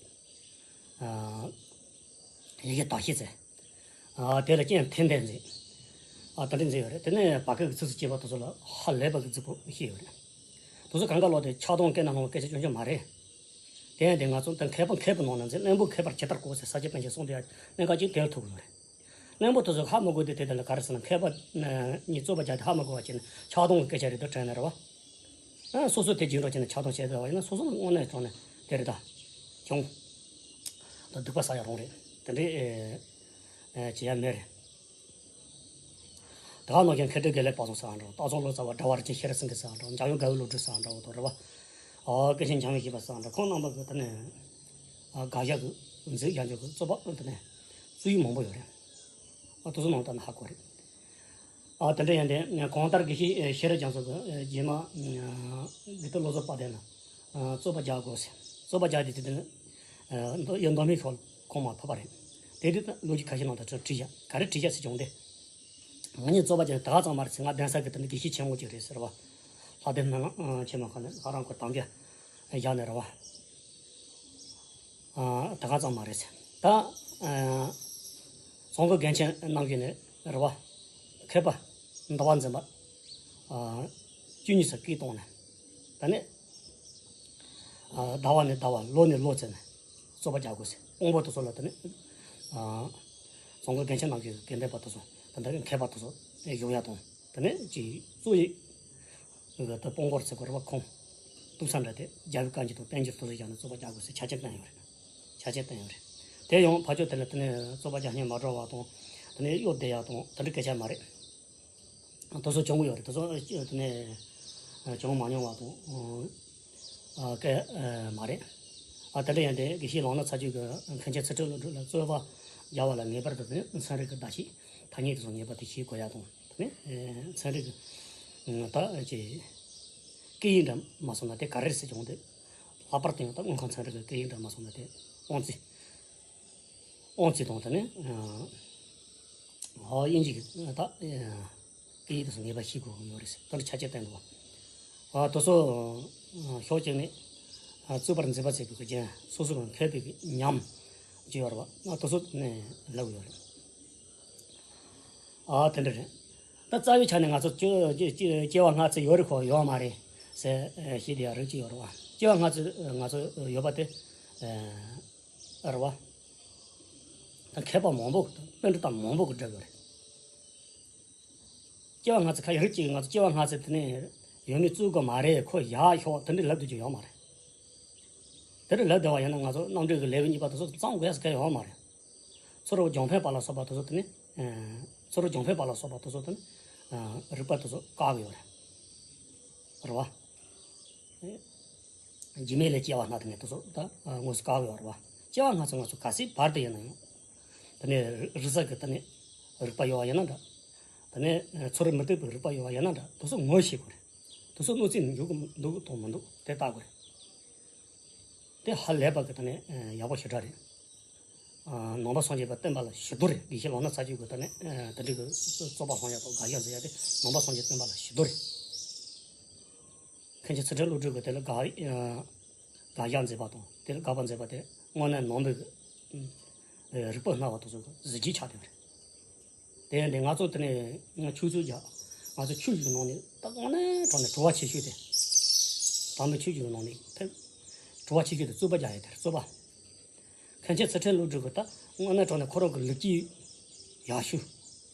ཡི་གེ་དག་ཤེས་ཚེ། དེ་ལ་རྐྱེན་འཐེན་འཐེན་མཛད། དེ་འདྲ་མཛད་ཡོད་རེད། དེ་ནས་བར་སྐབས་ཀྱི་ཚིགས་སུ་བཅད་པ་དེ་ཚོ་ལ་ཧ་ལས་པ་གི་རྫིག་པོ་བཤད་ཡོད་རེད། དེ་ཚོ་གང་ག་ལོག་དེ་ཆགས་སྡང་སྐད་ནང་སློང་བའི་སྐད་ཆ་སྐྱོན་ཆ་མ་རེད། དེ་ཡང་དེ་ང་ཚོ་ད་མཁས་པ་མཁས་པའི་ནང་ན་མཛད། བླུན་པོ་མཁས་པར་ཇི་ལྟར་གོ་ཟེར་ས་སྐྱ་པཎ་ཆེན་གསུངས་དེ་གནད་འགག་ཅིག་དེ་ལ་ཐུག་ཡོད་རེད། བླུན་པོ་དེ་ཚོ་ཧ་མ་གོ་དུས་དེ་དེ་ལ་ག་རེ་ཟེར་ན། མཁས་པ་གཉིས་རྩོད་པ་རྒྱག་དེ་ཧ་མ་གོ་བ་བྱས་ན་ཆགས་སྡང་གི་སྐད་ཆ་རེད་དོ་དྲན་ནས་རེད་བ། ཨ་སོ་སོ་དེ་འཇིགས་འགྲོ་བྱས་ན་ཆགས་སྡང་བྱས་བསྡད་པ་ཡིན་ན་སོ་སོ་ལ་དངོས་གནས་དྲང་གནས་དེ་རེད་ད། གྱོང་། ད་སྡིག་པ་བསགས་ཡ་རང་རེད། དེ་འདྲའི་ཨེ་ཨེ་བྱེད་ཡ་མེད་རེད། ད་ག་ནང་བཞིན་མཁས་གྲུབ་དགེ་ལེགས་དཔལ་བཟང་ཟེར་བ་འདྲ་བོ། སྟག་ཚང་བློ་བཟང་ཟེར་བ། སྒྲ་བ་རིན་ཆེན་ཤེས་རབ་སེང་གེ་ཟེར་བ་འདྲ་བོ། འཇམ་དབྱངས་དགའ་བའི་བློ་གྲོས་ཟེར་བ་འདྲ་བོ་དང་རེད་བ། ཨ་སྐད་ཆེན་འཇམ་དབྱངས་བཞད་པ་ཟེར་བ་འདྲ། ཁོང་རྣམ་པ་གི་དེ་ནས་ཨ་དགག་བཞག་གི་མཛད་བཞག་འཇོག་གི་རྩོད་པ་དེ་ནས་རྩོད་ཡིག་མང་པོ་ཡོད་རེད། ཨ་དེ་ཚོ་ནང་ལྟར་ན་ཧ་གོ་རེད། ཨ་དེ་འདྲ་ཡིན་ཏེ་གང་ལྟར་དགེ་བཤེས་ཤེས་རབ་རྒྱ་མཚོ་གི་རྗེས་མ་དགེ་ལྡན་བློ་བཟང་དཔལ་ལྡན་ལ་རྩོད་པ་རྒྱག་དགོས་ཟེར། རྩོད་པ་རྒྱག་དེ་དེ་དེ་ནས་མདོ་ཡི་མདོ་སྨད་ཕྱོགས་ལ་ཁོང་མར་ཕེབས་པ་རེད། དེ་དུས་ལོ་རྒྱུས་ཁ་ཤས་ནང་དུ་བྲིས་བཞག་ག་རེ་བྲིས་བཞག་ཟེར་བྱུང་སྟེ། ང་གཉིས་རྩོད་པ་རྒྱག་ད་ག་ཙམ་མ་རེད་ཟེར། ང་གདན་ས་གི་དེ་ནས་དགེ་བཤེས་ཆེན་མོ་ཅིག་རེད་ཟེར་བ། ལྷ་ལྡན་སྨོན་ལམ་ཆེན་མོ་ཁོ་ནས་ལྷ་རམས་སྐོར་དམ་བཅའ་བཞག་ནས་རེད་བ། ཨ་ད་ག་ཙམ་མ་རེད་ཟེར། ད་ཨ་ཚོང་དཔོན་རྒན་ཆེན་རྣམ་རྒྱལ་ནས་རེད་བ། མཁས་པ་ཟླ་བ་འཛིན་པ་ཨ་བཅུ་གཉིས་སུ་སྐད་བཏང་ནས། ད་ནས་ཨ་ཟླ་བ་ནས་ཟླ་བ་ལོ་ནས་ལོ་བརྩིས་ནས་རྩོད་པ་རྒྱག་དགོས་ཟེར། དབང་པོ་དེ་ཚོ་ལ་ད་ནས་ཨ་ཚོང་དཔོན་རྒན་ཆེན་རྣམ་རྒྱལ་གྱི་དགེ་འདུན་པ་དེ་ཚོ་ད་ལྟ་མཁས་པ་དེ་ཚོ་བཞུགས་ཡ་དང་། དེ་ནས་ཅིག་གཙོ་ཡི་གི་ད་དཔང་སྐོར་ཟེར་དགོས་རེད་བ། ཁོང་གཏུག་ས་འདྲ་དེ་རྒྱལ་བའི་བཀའ་འགྱུར་དང་བསྟན་འགྱུར་དེ་ཚོ་བཞག་ནས་རྩོད་པ་རྒྱག་དགོས་ཟེར་ཆ་རྐྱེན་བསྟན་ཡོད་རེད། ཆ་རྐྱེན་བསྟན་ཡོད་རེད། དེ་ཡང་ཕར་ཕྱོགས་དེ་ལ་དེ་ནས་རྩོད་པ་རྒྱག་སྙིང་མ་བྲོ་བ་དང་། དེ་ནས་གཡོ་བསྡད་ཡ་དང་དེ་འདྲ་སྐད་ཆ་མ་རེད། དེ་ཚོ་བྱུང་གི་ཡོད་རེད། དེ་ཚོ་དེ་ནས་བྱུང་མ་མྱོང་བ་དང་། ཨ་སྐད་མ་རེད། ཨ་དེ་འདྲ་ཡིན་ཏེ་དགེ་བཤེས་ལག་ན་ཚ་རྒྱུད་ཀྱི་མཁན་ཆེན་ཚུལ་ཁྲིམས་བློ་གྲོས་ལ་རྩོད་པ་རྒྱག་པ་ལ་ངེས་པར་དུ་དེ་ནས་ཚན་རིག་གི་བརྡ་ཆད་ཐ་སྙད་དེ་ཚོ་ངེས་པར་དུ་ཤེས་དགོས་ཡ་དང་། དེ་ནས་ཚན་རིག་གི་ད་ཅིག་སྐད་ཡིག་འདྲ་མ་སོང་ན་དེ་ག་རེ་རེད་ཟེར་བྱུང་སྟེ། ལྷག་པར་དུ་ཡང་ད་དངོས་ཁམས་ཚན་རིག་གི་སྐད་ཡིག་འདྲ་མ་སོང་ན་དེ་དབང་རྩིས། དབང་རྩིས་དང་དེ་ནས་ཨ་དབྱིན་ཇི་གི་ད་སྐད་ཡིག་དེ་ཚོ་ངེས་པར་ཤེས་དགོས་ཀྱི་ཡོད་རེད་ཟེར། ད་ཆ་རྐྱེན་བསྟན་འདུག་བ། ཨ་དེ་ཚོ་ཕྱོགས་གཅིག་ནས་ཨ་རྩོད་པར་མཛད་པ་བྱེད་པའི་རྐྱེན། སོ་སོ་རང་མཁས་པའི་ཉམས་ཅིག་ཡོད་རེད་བ། ཨ་དེ་ཚོ་ནས་ལབ་ཡོད་རེད། ཨ་དེ་འདྲ་རེད། ད་རྩ་བའི་ཆ་ནས་ང་ཚོ་སྐྱེ་སྐྱེ་སྐྱེ་བ་སྔ་ཕྱི་ཡོད་རེད་ཁོ་ཡོད་མ་རེད་ཟེར་ཨ་ཞེས་དེ་ཡང་རིགས་གཅིག་ཡོད་རེད་བ། སྐྱེ་བ་སྔ་ཕྱི་ང་ཚོ་ཡོད་པ་དེ་ཨ་རེད་བ། ད་མཁས་པ་མང་པོ་དང་པཎྜི་ཏ་མང་པོ་གིས་བསྒྲུབས་ཡོད་རེད། སྐྱེ་བ་སྔ་ཕྱི་ཁ་ཡ་རིགས་གཅིག་གིས་ང་ཚོ་སྐྱེ་བ་སྔ་ཕྱི་དེ་ནས་ཡོད་མེད་རྩོད་དགོས་མ་རེད། ཁོ་ཡག་ཤོག་དེ་འདྲ་ལབ་སྡོད་རྒྱུ་ཡོད་མ་རེད། དེ་འདྲ་ལབ་བསྡད་པ་ཡིན་ན་ང་ཚོ་རྣམ་འགྲེལ་གྱི་ལེའུ་གཉིས་པ་དེ་ཚོ་བརྩམ་དགོས་ཡ་ཟེར་མཁན་ཡོད་མ་རེད། ཚུ་རོལ་རྒྱང་འཕེན་པ་ལ་སོགས་པ་དེ་ཚོ་དེ་ནི། ཚུ་རོལ་རྒྱང་འཕེན་པ་ལ་སོགས་པ་དེ་ཚོ་དེ་ནི། རིགས་པ་དེ་ཚོ་བཀག་གི་ཡོད་རེད། རེད་བ། རྒྱུ་མེད་ལས་སྐྱེ་བ་སྣ་དང་ནི་དེ་ཚོ་ད་དངོས་སུ་བཀག་གི་ཡོད་རེད་བ། སྐྱེ་བ་སྔ་ཕྱི་ང་ཚོ་ག་ཚད་བར་དུ་ཡིན་ན་ཡང་། དེ་ནི་རིག་གསར་གྱི་དེ་ནི་རིགས་པ་ཡོད་པ་ཡིན་ན་འདྲ། དེ་ནི་ཚུ་རོལ་མུ་སྟེགས་པའི་རིགས་པ་ཡོད་པ་ཡིན་ན་འདྲ། དེ་ཚོ་ངོ་ཤེས་དགོས་རེད། དེ་ཚོ་གནོད་འཚེ་འཇུག་གི་འདུག་དང་མི་འདུག་དེ་བལྟ་དགོས་རེད། དེ་ཧ་ལས་པ་གི་ད་ནི་ཡག་པོ་ཞེ་དྲག་རེད། ནང་པ་སངས་རྒྱས་པ་བསྟེན་པ་ལ་ཞུ་དོ་རེད། དགེ་བཤེས་ལག་ན་ཚ་རྒྱུད་ཀྱི་ད་ནི་དེ་འདྲ་གི་རྩོད་པ་སློང་ཡ་དང་དགག་བཞག་མཛད་ཡ་དེ་ནང་པ་སངས་རྒྱས་བསྟེན་པ་ལ་ཞུ་དོ་རེད། མཁན་ཆེན་ཚུལ་ཁྲིམས་བློ་གྲོས་ཀྱིས་དེ་ལ་དགག་དགག་བཞག་མཛད་པ་དང་དེ་ལ་དགག་པ་མཛད་པ་དེ་དངོས་གནས་ནང་པའི་རིགས་པ་སྨྲ་བ་དེ་ཚོ་གི་གཟི་བརྗིད་ཆགས་བསྡད་པ་རེད། དེ་ཡིན་དུས་ང་ཚོ་དེ་ནས་ཆོས་ཚུལ་རྒྱག་ང་ཚོ་ཆོས་བརྒྱུད་ནང་ནས་ད་དངོས་གནས་དྲང་ནས་གྲུབ་པ་ཆེ་ཤོས་དེ། དམ་པའི་ཆོས་བརྒྱུད་ནང་ནས་ཕེབས། གྲུབ་པ་ཆེ་ཤོས་དེ་རྩོད་པ་རྒྱག་ཡས་དེ་རེད། རྩོད་པ། མཁན་ཆེན་ཚུལ་ཁྲིམས་བློ་གྲོས་ཀྱིས་ད་དངོས་གནས་དྲང་ནས་ཁོ་རང་གི་ལེགས་སྐྱེས་ཡག་ཤོས།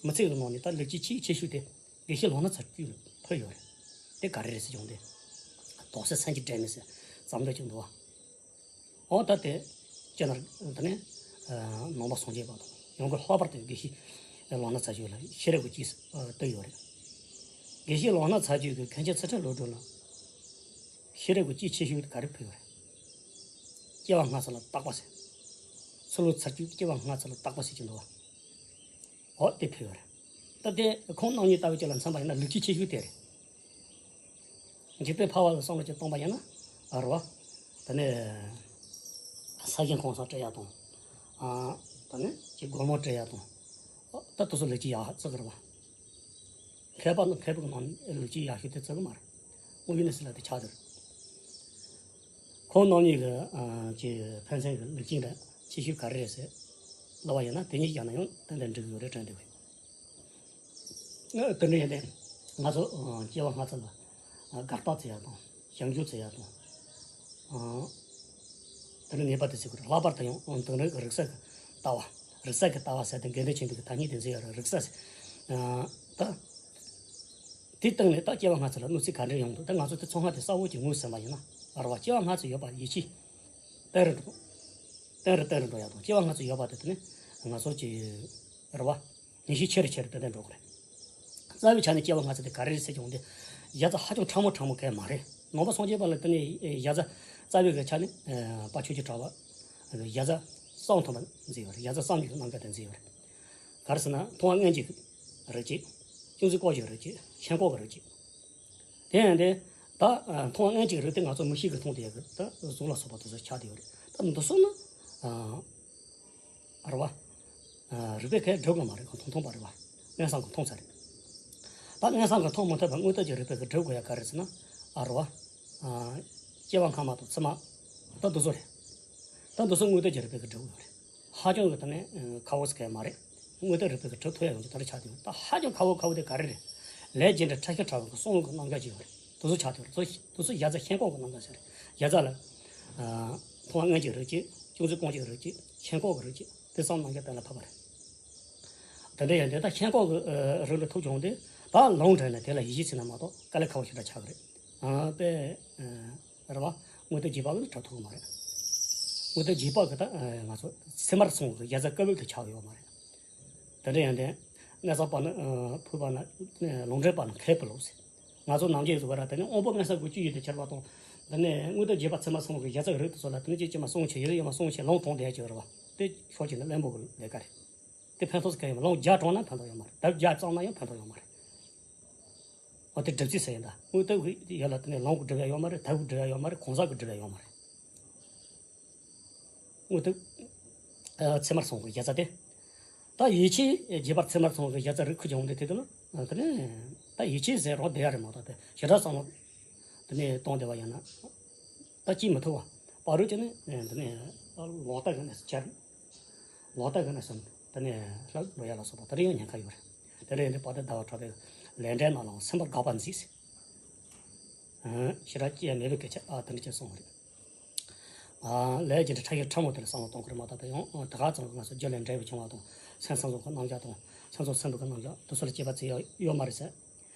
མི་ཚེ་གི་ནང་ནས་ད་ལེགས་སྐྱེས་ཆེས་ཆེ་ཤོས་དེ་དགེ་བཤེས་ལོག་སྨྲ་ཚར་གཅོད་ལ་ཕུལ་ཡོད་རེད། དེ་ག་རེ་རེད་ཟེར་བྱུང་སྟེ། དོགས་སེལ་སེམས་ཀྱི་འབྲས་མེད་ཟེར་བརྩམས་འདྲ་ཅིག་འདུག་བ། འོ་ད་དེ། སྤྱིར་ན་དེ་ནས་ནང་པ་སངས་རྒྱས་པ་དང་ཡང་སྒོས་ལྷག་པར་དུ་དགེ་བཤེས་ལོག་སྨྲ་ཚར་གཅོད་ལ་ཤེས་རབ་ཀྱི་སྐྱེས་སུ་བཏུལ་ཡོད་རེད། དགེ་བཤེས་ལོག་སྨྲ་ཚར་གཅོད་ཀྱིས་མཁན་ཆེན་ཚུལ་ཁྲིམས་བློ་གྲོས་ལ་ཤེས་རབ་ཀྱི་སྐྱེས་ཆེ་ཤོས་དེ་ག་རེ་ཕུལ་ཡོད་རེད། སྐྱེ་བ་སྔ་ཕྱི་ལ་བརྟག་པ་ཟེར། ཚུལ་ལུགས་ཚར་གཅོད་སྐྱེ་བ་སྔ་ཕྱི་ལ་བརྟག་པ་ཟེར་གྱི་འདུག་བ། འོ་དེ་ཕུལ་ཡོད་རེད། ད་དེ་ཁོང་རྣམ་གཉིས་ལྟ་བུ་ཅིག་ལ་མཚོན་པ་ཡིན་ན་ལེགས་སྐྱེས་ཆེ་ཤོས་དེ་རེད། འཇིག་རྟེན་ཕལ་བ་ལ་བསམ་བློ་ཅིག་བཏང་པ་ཡིན་ན། ཨ་རེད་བ། ད་ནི། ས་ཞིང་ཁང་བཟང་སྤྲད་ཡག་དང་། ཨ། ད་ནི་ཅིག་སྒོར་མོ་སྤྲད་ཡག་དང་། ཨ། ད་དེ་ཚོ་ལེགས་སྐྱེས་ཡག་ཙག་རེད་བ། མཁས་པ་ནི་མཁས་པ་གི་ནང་ནས་ལེགས་སྐྱེས་ཡག་ཤོས་དེ་ཙག་གི་མ་རེད། དངོས་ཡོད་གནས་ཚུལ་ལ་དེ་ཆགས་བསྡད་རེད། ཁོང་རྣམ་གཉིས་ཀྱི་ཨ་ཀྱི་ཕན་ཚུན་གྱི་ལེགས་སྐྱེས་འདྲ་ཆེ་ཤོས་ག་རེ་རེད་ཟེར་ལབ་པ་ཡིན་ན་དེ་གཉིས་ཀྱང་ན་ཡང་ཏན་ཏན་འགྲིག་གི་ཡོད་རེད་དྲན་འདུག་ཨ། དེ་འདྲ་ཡིན་ཏེ། ང་ཚོ་ཨ་སྐྱེ་བ་སྔ་ཕྱི་ལ་ཨ་དགག་པ་བྱེད་ཡག་དང་ཞིབ་འཇུག་བྱེད་ཡག་དང་། ཨ། དེ་ནི་ངེས་པར་དུ་བྱེད་དགོས་རེད། ལྷག་པར་དུ་ཡང་དེང་རབས་ཀྱི་རིག་གསར་གྱི་ལྟ་བ། རིག་གསར་གྱི་ལྟ་བ་ཟེར་དེ་དགེ་འདུན་ཆོས་འཕེལ་གྱི་ཐ་སྙད་དེ་མཛད་ཡོད་རེད། རིག་གསར་ཟེར། ཨ། ད། དེའི་སྟེང་ནས་ད་སྐྱེ་བ་སྔ་ཕྱི་ལ་གནོད་འཚེ་ག་འདྲ་ཡོང་འདུག་ད་ང་ཚོ་དེ་ཚོ་སྔ་དེ་གསལ་བོ་ཅིག་ངོས་ཟིན་པ་ཡིན་ན། ཨ་རེད་བ། སྐྱེ་བ་སྔ་ཕྱི་ཡོད་པ་ཡིད་ཆེས། བརྟན་རུ་འགྲོ། བརྟན་རུ་བརྟན་རུ་འགྲོ་ཡག་དང་སྐྱེ་བ་སྔ་ཕྱི་ཡོད་པ་དེ་དེ་ནི་ང་ཚོ་གི། ཨ་རེད་བ། ངེས་ཤེས་ཆེ་རུ་ཆེ་རུ་ཏན་ཏན་འགྲོ་གི་རེད། རྩ་བའི་ཆ་ནས་སྐྱེ་བ་སྔ་ཕྱི་དེ་ག་རེ་རེད་ཟེར་བྱུང་སྟེ། ཡ་ཙ་ཧ་ཅང་ཕྲ་མོ་ཕྲ་མོ་གང་ཡང་མ་རེད། ནང་པ་སངས་རྒྱས་པ་ལ་དེ་ནས་ཡ་ཙ་རྩ་བའི་གི་ཆ་ནས་དཔལ་ཆོས་ཀྱི་གྲགས་པ་ཡ་ཙ་གསུམ་ཐོན་པ་མཛད་ཡོད་རེད། ཡ་ཙ་གསུམ་གྱི་རྣམ་གཞག་དེ་མཛད་ཡོད་རེད། ག་རེ་ཟེར་ན་མཐོང་བ་མངོན་གྱི་རིགས་གཅིག། ཅུང་ཟད་ལྐོག་གྱུར་རིགས་གཅིག། ཤིན་ལྐོག་གི་རིགས་གཅིག། དེ་ཡང་དེ། ད་མཐོང་བ་མངོན་གྱི་རིགས་དེ་ང་ཚོ་མིག་ཤེས་ཀྱིས་མཐོང་བསྡད་ཡག་གི་ད་གཟུགས་ལ་སོགས་པ་དེ་ཚོ་ཆགས་བསྡད་ཡོད་རེད། ད་འདི་ཚོ་ནི། ཨ་རེད་བ། རིགས་པས་གང་ཡང་སྒྲུབ་དགོས་མ་རེད། ཁོ་མཐོང་མཐོང་པ་རེད་བ། མངོན་སུམ་གྱིས་མཐོང་ཚར་རེད། ད་མངོན་སུམ་གྱིས་མཐོང་མ་ཐུབ་པར་དངོས་སྟོབས་ཀྱི་རིགས་པས་ཀྱིས་སྒྲུབ་དགོས་ཡག་ག་རེ་ཟེར་ན། ཨ་རེད་བ། སྐྱེ་བ་སྔ་མ་དང་ཕྱི་མ། ད་འདི་ཚོ་རེད། ད་འདི་ཚོ་དངོས་སྟོབས་ཀྱི་རིགས་པས་ཀྱིས་སྒྲུབ་དགོས་རེད། ཧ་ཅང་གི་ད་ནི་ཁག་པོ་ཟེར་མཁན་མ་རེད། དངོས་སྟོབས་རིགས་པས་ཀྱིས་སྒྲུབ་ཐུབ་ཡག་ཡོང་རྒྱུ་དེ་འདྲ་ཆགས་བསྡད་ཡོད། ད་ཧ་ཅང་ཁག་པོ་ཁག་པོ་དེ་ག་རེ་རེད། ལས་རྒྱུ་འབྲས་ཕྲ་ཤིང་ཕྲ་བ་གི་གསུམ་གྱི་རྣམ་གཞག་ཅིག་ཡོད་རེད། དེ་ཚོ་ཆགས་བསྡད་ཡོད་རེད། དེ་ཚོ་ཡ་ཙ་ཤིན་ལྐོག་གི་རྣམ་གཞག་ཟེར་རེད། ཡ་ཙ་ལ། མཐོང་བ་མངོན་གྱི་རིགས་གཅིག། ཅུང་ཟད་ལྐོག་གྱུར་རིགས་གཅིག། ཤིན་ལྐོག་གི་རིགས་གཅིག། དེ་གསུམ་རྣམ་གཞག་གཏན་ལ་ཕབ་པ་རེད། དེ་འདྲ་ཡིན་དུས་ད་ཤིན་ལྐོག་གི་རིགས་ལ་ཐུག་བྱུང་སྟེ། ད་ལུང་དྲངས་ནས་དེ་ལ་ཡིད་ཆེས་བྱས་ན་མ་གཏོགས་དཀའ་ལས་ཁག་པོ་ཞེ་དྲག་ཆགས་ཀྱི་རེད། ཨ་དཔེ། རེད་བ། དངོས་སྟོབས་རྒྱས་པ་གིས་ནི་སྒྲུབ་ཐུབ་ཀྱི་མ་རེད། དངོས་སྟོབས་རྒྱས་པ་གིས་ད་ང་ཚོ་ཚད་མར་སོང་གི་ཡ་ཙ་ཀ་བོད་ཀྱི་ཆགས་ཡོད་མ་རེད། དེ་འདྲ་ཡིན་དུས། གནས་ཚང་པ་ནི་ཕུག་པ་ན། ལུང་འདྲེན་པ་ནི་མཁས་པའི་ལུགས་ཟེར། ང་ཚོ་ནམ་རྒྱུན་ཟེར་བ་ར་དེ་ནི་དབང་པོ་མངོན་གསལ་དགུ་བཅུ་ཡོད་དེ་ཁྱེར་བ་དང་། དེ་ནས་དངོས་སྟོབས་རྒྱས་པ་ཚད་མར་སོང་གི་ཡ་ཙ་རིགས་དེ་ཚོ་ལ་དེ་ནི་ཅིག་ཅིག་མ་གསུང་ཆེ་ཡོད་ཡོད་མ་གསུང་ཆེ་ལུང་དྲངས་བསྡད་ཀྱི་ཡོད་རེད་བ། དེ་ཕྱོགས་གཅིག་ནས་གླེན་པོ་གི་ལས་ཀ་རེད། དེ་ཕན་ཐོགས་སུ་གང་ཡོད་མ་རེད། ལུང་བརྒྱ་དྲངས་ན་ཕན་ཐོགས་ཡོད་མ་རེད། ལྡབ་བརྒྱ་བརྩམས་ན་ཡང་ཕན་ཐོགས་ཡོད་མ་རེད། འོ་དེ་སྒྲུབ་རྩིས་ཟེར་ཡིན་ད། དངོས་སྟོབས་ཀྱི་ཡུལ་ལ་དེ་ནས་ལུང་གིས་སྒྲུབ་ཡ་ཡོད་མ་རེད། ལྡབ་གིས་སྒྲུབ་ཡ་ཡོད་མ་རེད། གང་ཟག་གིས་སྒྲུབ་ཡ་ཡོད་མ་རེད། དངོས་སྟོབས། ཚད་མར་སོང་གི་ཡ་ཙ་དེ། ད་ཡིད་ཆེས་རྒྱས་པར་ཚད་མར་སོང་གི་ཡ་ཙ་རིགས་ཁུ་སྦྱོང་འདི་དེ་དུ་ལ། དེ་ནས་ད་ཡིད་ཆེས་ཟེར་རོགས་བསྡད་ཡ་རེད་མ་གཏོགས་དེ་ཞེ་དྲག་བསམ་བློ། དེ་ནས་གཏོང་བསྡད་པ་ཡིན་ན། ད་སྐྱེ་མི་ཐུབ་བ། བར་རུ་དེ་ནས་དེ་ནས་ལོག་ལྟ་གི་གནས་སུ་གྱར། ལོག་ལྟ་གི་གནས་སུ་དེ་ནས་ལྷག་འགྲོ་ཡ་ལ་སོགས་པ་དེ་རིགས་ཡང་ཉེན་ཁ་ཡོད་རེད། དེ་འདྲ་ཡིན་དུས་དཔལ་ལྡན་ཟླ་བ་གྲགས་པས་ལས་འབྲས་རྣམས་ལའང་སེམས་པ་དགག་པར་མཛད་ཟེར། ཞེ་དྲག་སྐྱེ་ཡ་མེད་པའི་སྐད་ཆ་ཨ་དེ་འདྲ་ཅིག་གསུངས་པ་རེད། ལས་ཀྱི་འབྲས་ཕྲ་ཞིང་ཕྲ་མོ་དེ་ལ་བསམ་བློ་གཏོང་དགོས་རེད་མ་གཏོགས་ད་ཡང་ད་ག་ཙམ་ང་ཚོ་རྒྱུ་ལས་འབྲས་བུ་བྱུང་བ་དང་སེམས་སེམས་ཚོགས་ཀྱི་རྣམ་གཞག་དང་སེམས་ཚོགས་སེམས་བུ་གི་རྣམ་གཞག་དེ་ཚོ་ལ་དཔྱད་པ་བྱེད་ཡ་ཡོད་མ་རེད་ཟེར།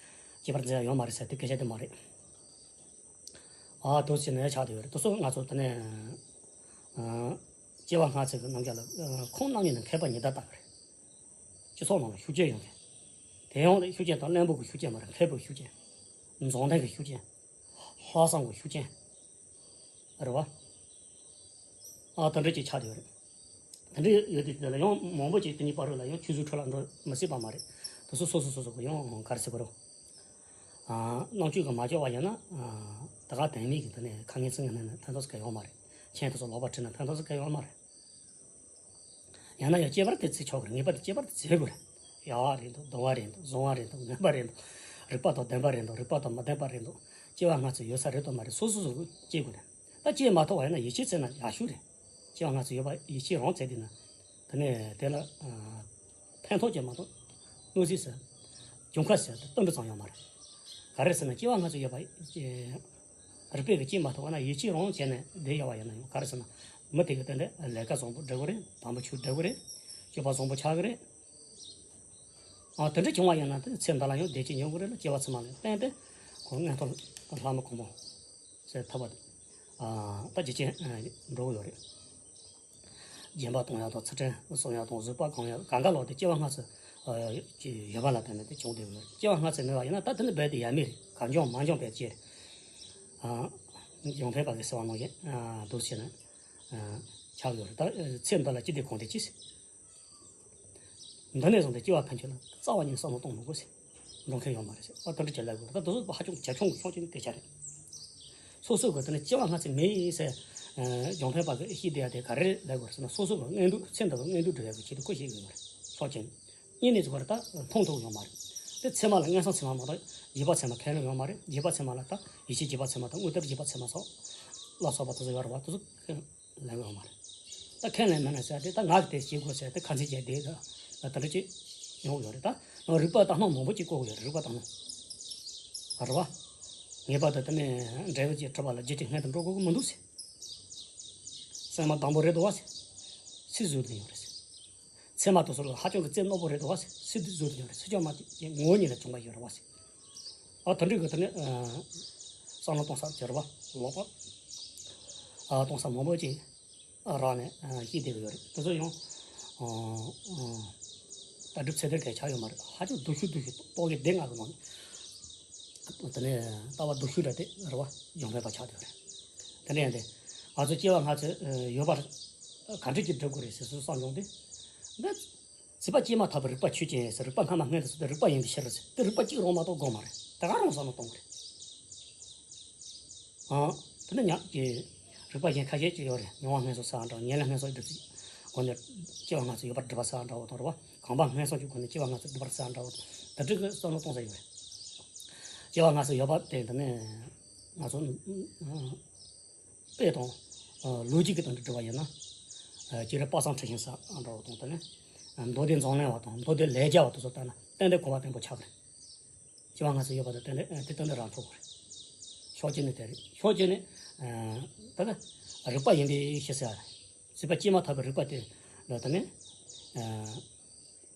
དཔྱད་པ་མཛད་ཡ་ཡོད་མ་རེད་ཟེར་དེ་སྐད་ཆ་དེ་མ་རེད། ཨ་དེ་ཚོ་ནས་ཆགས་བསྡད་ཡོད་རེད། དེ་ཚོ་ང་ཚོ་དེ་ནས་སྐྱེ་བ་སྔ་ཕྱི་གི་རྣམ་གཞག་ལ་ཁོང་རྣམ་གཉིས་ནི་མཁས་པ་ཉི་ཟླ་ལྟ་བུ་རེད། སྤྱི་ཚོགས་ནང་ལ་ཤུགས་རྐྱེན་ཡོང་མཁན། དེ་ཡང་ཤུགས་རྐྱེན་དང་གླེན་པོ་གི་ཤུགས་རྐྱེན་མ་རེད། མཁས་པོའི་ཤུགས་རྐྱེན། འཛམ་ཐང་གི་ཤུགས་རྐྱེན། ལྷག་བསམ་གྱི་ཤུགས་རྐྱེན། རེད་བ། ཨ་དེ་འདྲ་ཅིག་ཆགས་བསྡད་ཡོད་རེད། དེ་འདྲ་ཡོད་དུས་དེ་ལ་ཡང་མང་པོ་ཅིག་དེ་གཉིས་བར་ལ་ཡང་ཆུད་ཟོས་འཕྲོ་བརླག་འགྲོ་མི་སྲིད་པ་མ་རེད། དེ་ཚོ་སོ་སོ་སོ་སོ་གི་ཡང་ག་རེ་ཟེར་དགོས་རེད། ཨ་རྣམ་དཔྱོད་ཀྱིས་མ་ལྕོགས་པ་ཡིན་ན། ཨ་ད་ག་དོན་མེད་ཀྱི་དེ་ནས་ཁ་ངན་ཚིག་ངན་ནས་ཕན་ཐོགས་སུ་ག་ཡོང་མ་རེད། མཆན་དེ་ཚོ་ལོག་པར་བྲིས་ན་ཕན་ཐོགས་སུ་ག་ཡོང་མ་རེད། ཡང་ན་ཡང་སྐྱེས་པ་དེ་བརྩི་ཆོག་གི་རེད། ངེས་པར་དུ་སྐྱེས་པ་དེ་བརྩི་དགོས་རེད། ཡག་པ་རེད་འདུག་སྡུག་པ་རེད་འདུག་བཟང་བ་རེད་འདུག་ངན་པ་རེད་འདུག་རིགས་པ་དང་ལྡན་པ་རེད་འདུག་རིགས་པ་དང་མི་ལྡན་པ་རེད་འདུག་སྐྱེ་བ་སྔ་ཕྱི་ཡོད་ས་རེད་འདུག་མ་རེད། སོ་སོ་སོ་སོ་སྐྱེ་དགོས་རེད། ད་སྐྱེས་མ་ཐུབ་པ་ཡིན་ན་ཡིད་ཆེས་བྱས་ན་ཡག་ཤོས་རེད། སྐྱེ་བ་སྔ་ཕྱི་ཡོད་པ་ཡིད་ཆེས་རང་བྱས་བསྡད་ན། དེ་ནས་དེ་ལ་ཕན་ཐོགས་ཀྱི་མ་གཏོགས་གནོད་འཚེ་ཟེར། གྱོང་ཁ་ཟེར་ཏེ་སྟོན་པ་ཙམ་ཡོད་མ་རེད། ག་རེ་ཟེར་ན་སྐྱེ་བ་སྔ་ཕྱི་ཡོད་པ། རིག་པས་ཀྱིས་སྐྱེ་མ་ཐུབ་པ་ན་ཡིད་ཆེས་རང་བྱས་ནས་བསྡད་ཡོད་པ་ཡིན་ན་ཡང་། ག་རེ་ཟེར་ན་མི་དེ་གི་དེ་འདྲ་ལས་ཀ་བཟང་པོ་འགྲོ་གི་རེད། དམ་པ་ཆོས་འགྲོ་གི་རེད། སྤྱོད་པ་བཟང་པོ་ཆགས་ཀྱི་རེད། ཨ་དེ་འདྲ་བྱུང་བ་ཡིན་ན་དེ་ཚེ་འདི་ལ་ཡང་བདེ་སྐྱིད་མྱོང་གི་རེད་ལ། སྐྱེ་བ་ཕྱི་མ་ལ་བརྟེན་ཏེ་ཁོ་མངོན་མཐོ་ལྷ་མི་གོང་མ་ཟེར་ཐུབ་པ་དེ་ཨ་ད་ཇེ་ཆེར་འགྲོ་གི་ཡོད་རེད། སྦྱིན་པ་གཏོང་ཡག་དང་ཚུལ་ཁྲིམས་སྲུང་ཡག་དང་བཟོད་པ་སྒོམ་ཡག་གང་ག་ལོག་དེ་སྐྱེ་བ་སྔ་ཕྱི་ཡོད་པ་ལ་བརྟེན་ནས་དེ་བྱུང་བསྡད་ཡོད་རེད། སྐྱེ་བ་སྔ་ཕྱི་མེད་པ་ཡིན་ན་ད་དེ་ནི་རྦད་དེ་ཡ་མེད་རེད། གར་འགྱངས་མ་འགྱངས་པའི་ཕྱིར། ཨ་གཞུང་ཕན་པ་གི་ཟེར་བ་ནང་བཞིན་ཨ་འདུག་བྱས་ན་ཨ་ཆགས་ཡོད་རེད། ད་ཚེ་འདི་ལ་ཅི་བདེ་གང་བདེ་ཅི་ཟེར། འདི་ནས་བཟུང་སྟེ་སྐྱེ་བ་ཕན་ཆད་ལ་རྩ་བ་ཉིད་བསམ་བློ་གཏོང་མི་དགོས་ཟེར། འགྲོ་མཁན་ཡོད་མ་རེད་ཟེར། ཨ་དེ་འདྲ་ཅིག་ལབ་དགོས་རེད། ད་དེ་ཚོ་ཧ་ཅང་གལ་ཆུང་ཆུང་ཅིག་ནི་སྐད་ཆ་རེད། སོ་སོ་གི་དེ་ནི་སྐྱེ་བ་སྔ་ཕྱི་མེད་ཟེར། ཨ་གཞུང་ཕན་པ་གི་བཤད་བསྡད་ཡ་དེ་ག་རེ་ལབ་དགོས་རེད་ཟེར་ན། སོ་སོ་གི་མངོན་འདོད་ཚེ་འདི་གི་མངོན་འདོད་སྒྲུབ་ཡ་གི་ཆེད་དུ་ཁོ་བཤད་གི་ཡོད་རེད། ཕྱོགས་གཅིག་ནས། གཉིས་ནས་ཚོ་བར་ད་མཐོང་ཐུབ་ཡོད་མ་རེད། དེ་ཚད་མ་ལ་མངོན་སུམ་ཚད་མ་མ་གཏོགས་རྗེས་དཔག་ཚད་མ་ཁས་ལེན་ཡོད་མ་རེད། རྗེས་དཔག་ཚད་མ་ལ་ད་ཡིད་ཆེས་རྗེས་དཔག་ཚད་མ་དང་དངོས་གཏེར་རྗེས་དཔག་ཚད་མ་སོགས་ལ་སོགས་པ་དེ་ཚོ་ཡོད་རེད་བ། དེ་ཚོ་ཁས་ལེན་ཡོད་མ་རེད། ད་ཁས་ལེན་མེད་ན་ཟེར་ཏེ། ད་ང་གིས་དེ་བྱེད་དགོས་ཟེར་ཏེ་ཁ་འཛིན་བྱས་བསྡད་ད་ད་ལྟ་ཅིག་ཡོང་གི་ཡོད་རེད། ད་རིགས་པ་ལྟ་སྣང་མང་པོ་ཅིག་བཀོད་གི་ཡོད་རེད། རིགས་པ་ལྟ་སྣང་རེད་བ། ངེས་པར་དུ་དེ་ནས་འབྲས་བུ་ཅིག་གྲུབ་པ་ལ་རྒྱུ་དེ་སྔོན་དུ་འགྲོ་དགོས་ཀྱི་མི་འདུག་ཟེར། སྲན་མ་དང་པོ་རེད་འདུག་བ་ཟེར། སུས་བཟོས་ཏེ་ཡོད་རེད་ཟེར། ཚད་མ་དེ་ཚོ་ལ་ཧ་ཅང་གི་རྩེ་རྣོ་པོ་རེད་འདུག་བ་ཟེར། སུས་བཟོས་ཏེ་ཡོད་རེད། སུས་ཀྱང་མ་ངོ་བོ་ཉིད་ལ་བྱུང་བ་ཡོད་རེད་བ་ཟེར། ཨ་དེ་འདྲའི་གི་དེ་ནས་ཨ་བསམ་བློ་གཏོང་ས་ཅིག་རེད་བ། ལོག་པ་ཨ་གཏོང་ས་མང་པོ་ཅིག་རག་ནས་ཨ་བཤད་བསྡད་ཀྱི་ཡོད་རེད། དེ་ཚོ་ཡང་ཨ་ཨ་ལྟ་གྲུབ་ཚད་ལྡན་གང་ཆགས་ཡོད་མ་རེད། ཧ་ཅང་སྡུག་ཤོས་སྡུག་ཤོས་རྟོག་གེ་སྡེ་ལྔ་གི་ནང་ནས་དེ་ནས་ལྟ་བ་སྡུག་ཤོས་འདྲ་དེ་རེད་བ། སྦྱོང་བརྡར་པ་ཆགས་བསྡད་ཡོད་རེད། དེ་འདྲ་ཡིན་ཏེ། ང་ཚོ་སྐྱེ་བ་སྔ་ཕྱི་ཡོད་པར་ག་འདྲ་ཅིག་སྒྲུབ་དགོས་རེད་ཟེར་སོ་སོ་བསམ་བྱུང་སྟེ། འདི་བྱིས་པ་སྐྱེས་མ་ཐག་པའི་རིག་པ་ཆོས་ཅན་ཟེར། རིག་པ་སྔ་མ་སྔོན་དུ་སོང་སྟེ་རིག་པ་ཡིན་པའི་ཕྱིར་ཟེར། དེ་རིག་པ་གཅིག་རང་མ་གཏོགས་དགོས་མ་རེད། དེ་ག་རང་བསམ་བློ་གཏོང་དགོས་རེད། ཨང་། དེ་ནི་ཉག་གི་རིག་པ་གཞན་ཁ་ཤས་ཅིག་ཡོད་རེད། མྱོང་བ་སྔོན་སོང་ཟེར་བ་འདྲ། ཉེར་ལེན་སྔོན་སོང་སྒྲུབ་ཚུལ་སྒོ་ནས་སྐྱེ་བ་སྔ་ཕྱི་ཡོད་པར་སྒྲུབ་པ་ཟེར་བ་འདྲ་བོ་དང་རེད་བ། གོམས་པ་སྔོན་སོང་གི་སྒོ་ནས་སྐྱེ་བ་སྔ་ཕྱི་སྒྲུབ་པར་ཟེར་བ་འདྲ་བོ་དང་། དེ་འདྲ་གི་བསམ་བློ་གཏོང་ས་ཡོད་རེད། སྐྱེ་བ་སྔ་ཕྱི་ཡོད་པ་དེ་འདི་ནི་ང་ཚོ་དཔེ་དང་ལོ་རྒྱུས་ཀྱི་སྟེང་དུ་འགྲེལ་བ་ཡིན་ན། སྤྱིར་དཔག་བསམ་འཁྲི་ཤིང་ཟེར་བ་འདྲ་བོ་དང་། དེ་ནས་མདོ་སྡེ་མཛངས་བླུན་པ་དང་མདོ་སྡེ་ལས་རྒྱས་པ་དེ་ཚོ་ལྟར་ན་ཏན་ཏན་གོ་བ་བརྟན་པོ་ཆགས་པ་རེད། སྐྱེ་བ་སྔ་ཕྱི་ཡོད་པ་དང་ཏན་ཏན་དེ་ཏན་ཏན་རང་ཐོག་གི་རེད། ཕྱོགས་གཅིག་ནས་དེ་རེད། ཕྱོགས་གཅིག་ནས་ད་ལྟ་རིག་པ་ཡིན་པའི་ཕྱིར་ཟེར་བ་རེད། བྱིས་པ་སྐྱེས་མ་ཐག་པའི་རིག་པ་དེ་ལ་དེ་ནས་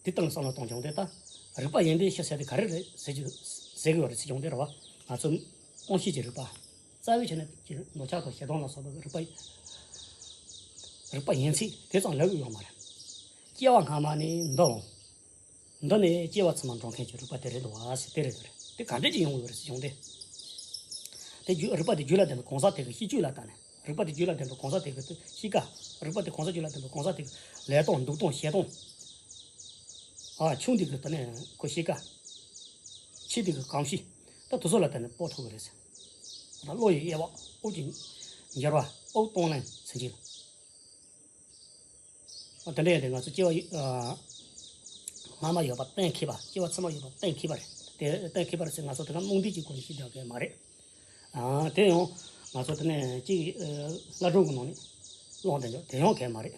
དེ་ལྟར་བསམ་བློ་གཏོང་བྱུང་སྟེ། ད་རིག་པ་ཡིན་པའི་ཕྱིར་ཟེར་དེ་ག་རེ་རེད་ཟེར་གྱི་ཟེར་གྱི་ཡོད་རེད་ཟེར་བྱུང་སྟེ་རེད་བ། ང་ཚོ་དབང་ཤེས་ཀྱི་རིག་པ། རྩ་བའི་ཆ་ནས་ཀྱི་འདོད་ཆགས་དང་ཞེ་སྡང་ལ་སོགས་པའི་རིག་པ་རིག་པ་ཡིན་ཚད་དེ་ཙམ་ལབ་ཀྱི་ཡོད་མ་རེད། སྐྱེ་བ་སྔ་མ་ནས་འདི་འོང་། འདི་ནས་སྐྱེ་བ་ཕྱི་མ་འགྲོ་མཁན་གྱི་རིག་པ་དེ་རེད་འདུག་བ་ཟེར། དེ་རེད་དེ་རེད། དེ་ག་འདྲས་ཀྱིས་ཡོང་གི་ཡོད་རེད་ཟེར་བྱུང་སྟེ། དེ་རྒྱུ་རིག་པ་དེ་རྒྱུད་ལ་ལྡན་པའི་གང་ཟག་དེ་གི་ཤེས་རྒྱུད་ལ་བརྟེན་ནས། རིག་པ་དེ་རྒྱུད་ལ་ལྡན་པའི་གང་ཟག་དེ་གི་གཤིས་ཀ་རིག་པ་དེ་གང་ཟག་རྒྱུད་ལ་ལྡན་པའི་གང་ཟག་དེ་གི་ལས་སྟངས་འདུག་སྟངས་བྱེད་སྟངས། ཨ་ཆུང་དེ་གི་དེ་ནས་ཁོ་གཤིས་ཀ་ཆེ་དེ་གི་གོམས་གཤིས། ད་དེ་ཚོ་ལ་བརྟེན་ནས་དཔོག་ཐུབ་ཀྱི་རེད་ཟེར། ད་བློ་ཡི་དབྱེ་བ། དབུགས་ཀྱི་འགྱུར་བ། དབུགས་གཏོང་ལེན་ཚུན་ཆད་ལ། དེ་འདྲ་ཡིན་དུས་ང་ཚོ་སྐྱེ་བ་ཡི་ཨ་སྔ་མ་ཡོད་པ་གཏན་འཁེལ་བ། སྐྱེ་བ་ཕྱི་མ་ཡོད་པ་གཏན་འཁེལ་བ་རེད། དེ་གཏན་འཁེལ་བ་རེད་ཟེར་ང་ཚོ་དེ་ག་རྨོངས་དད་ཀྱི་སྒོ་ནས་ཤེས་བསྡད་ཡག་གི་མ་རེད། ཨ་དེ་ཡང་ང་ཚོ་དེ་ནས་གཅིག་ཨ་བསླབ་སྒྲུབ་ཀྱི་ནང་ནས་བླངས་བསྡད་ཡག་དེ་ཡང་གང་ཡང་མ་རེད།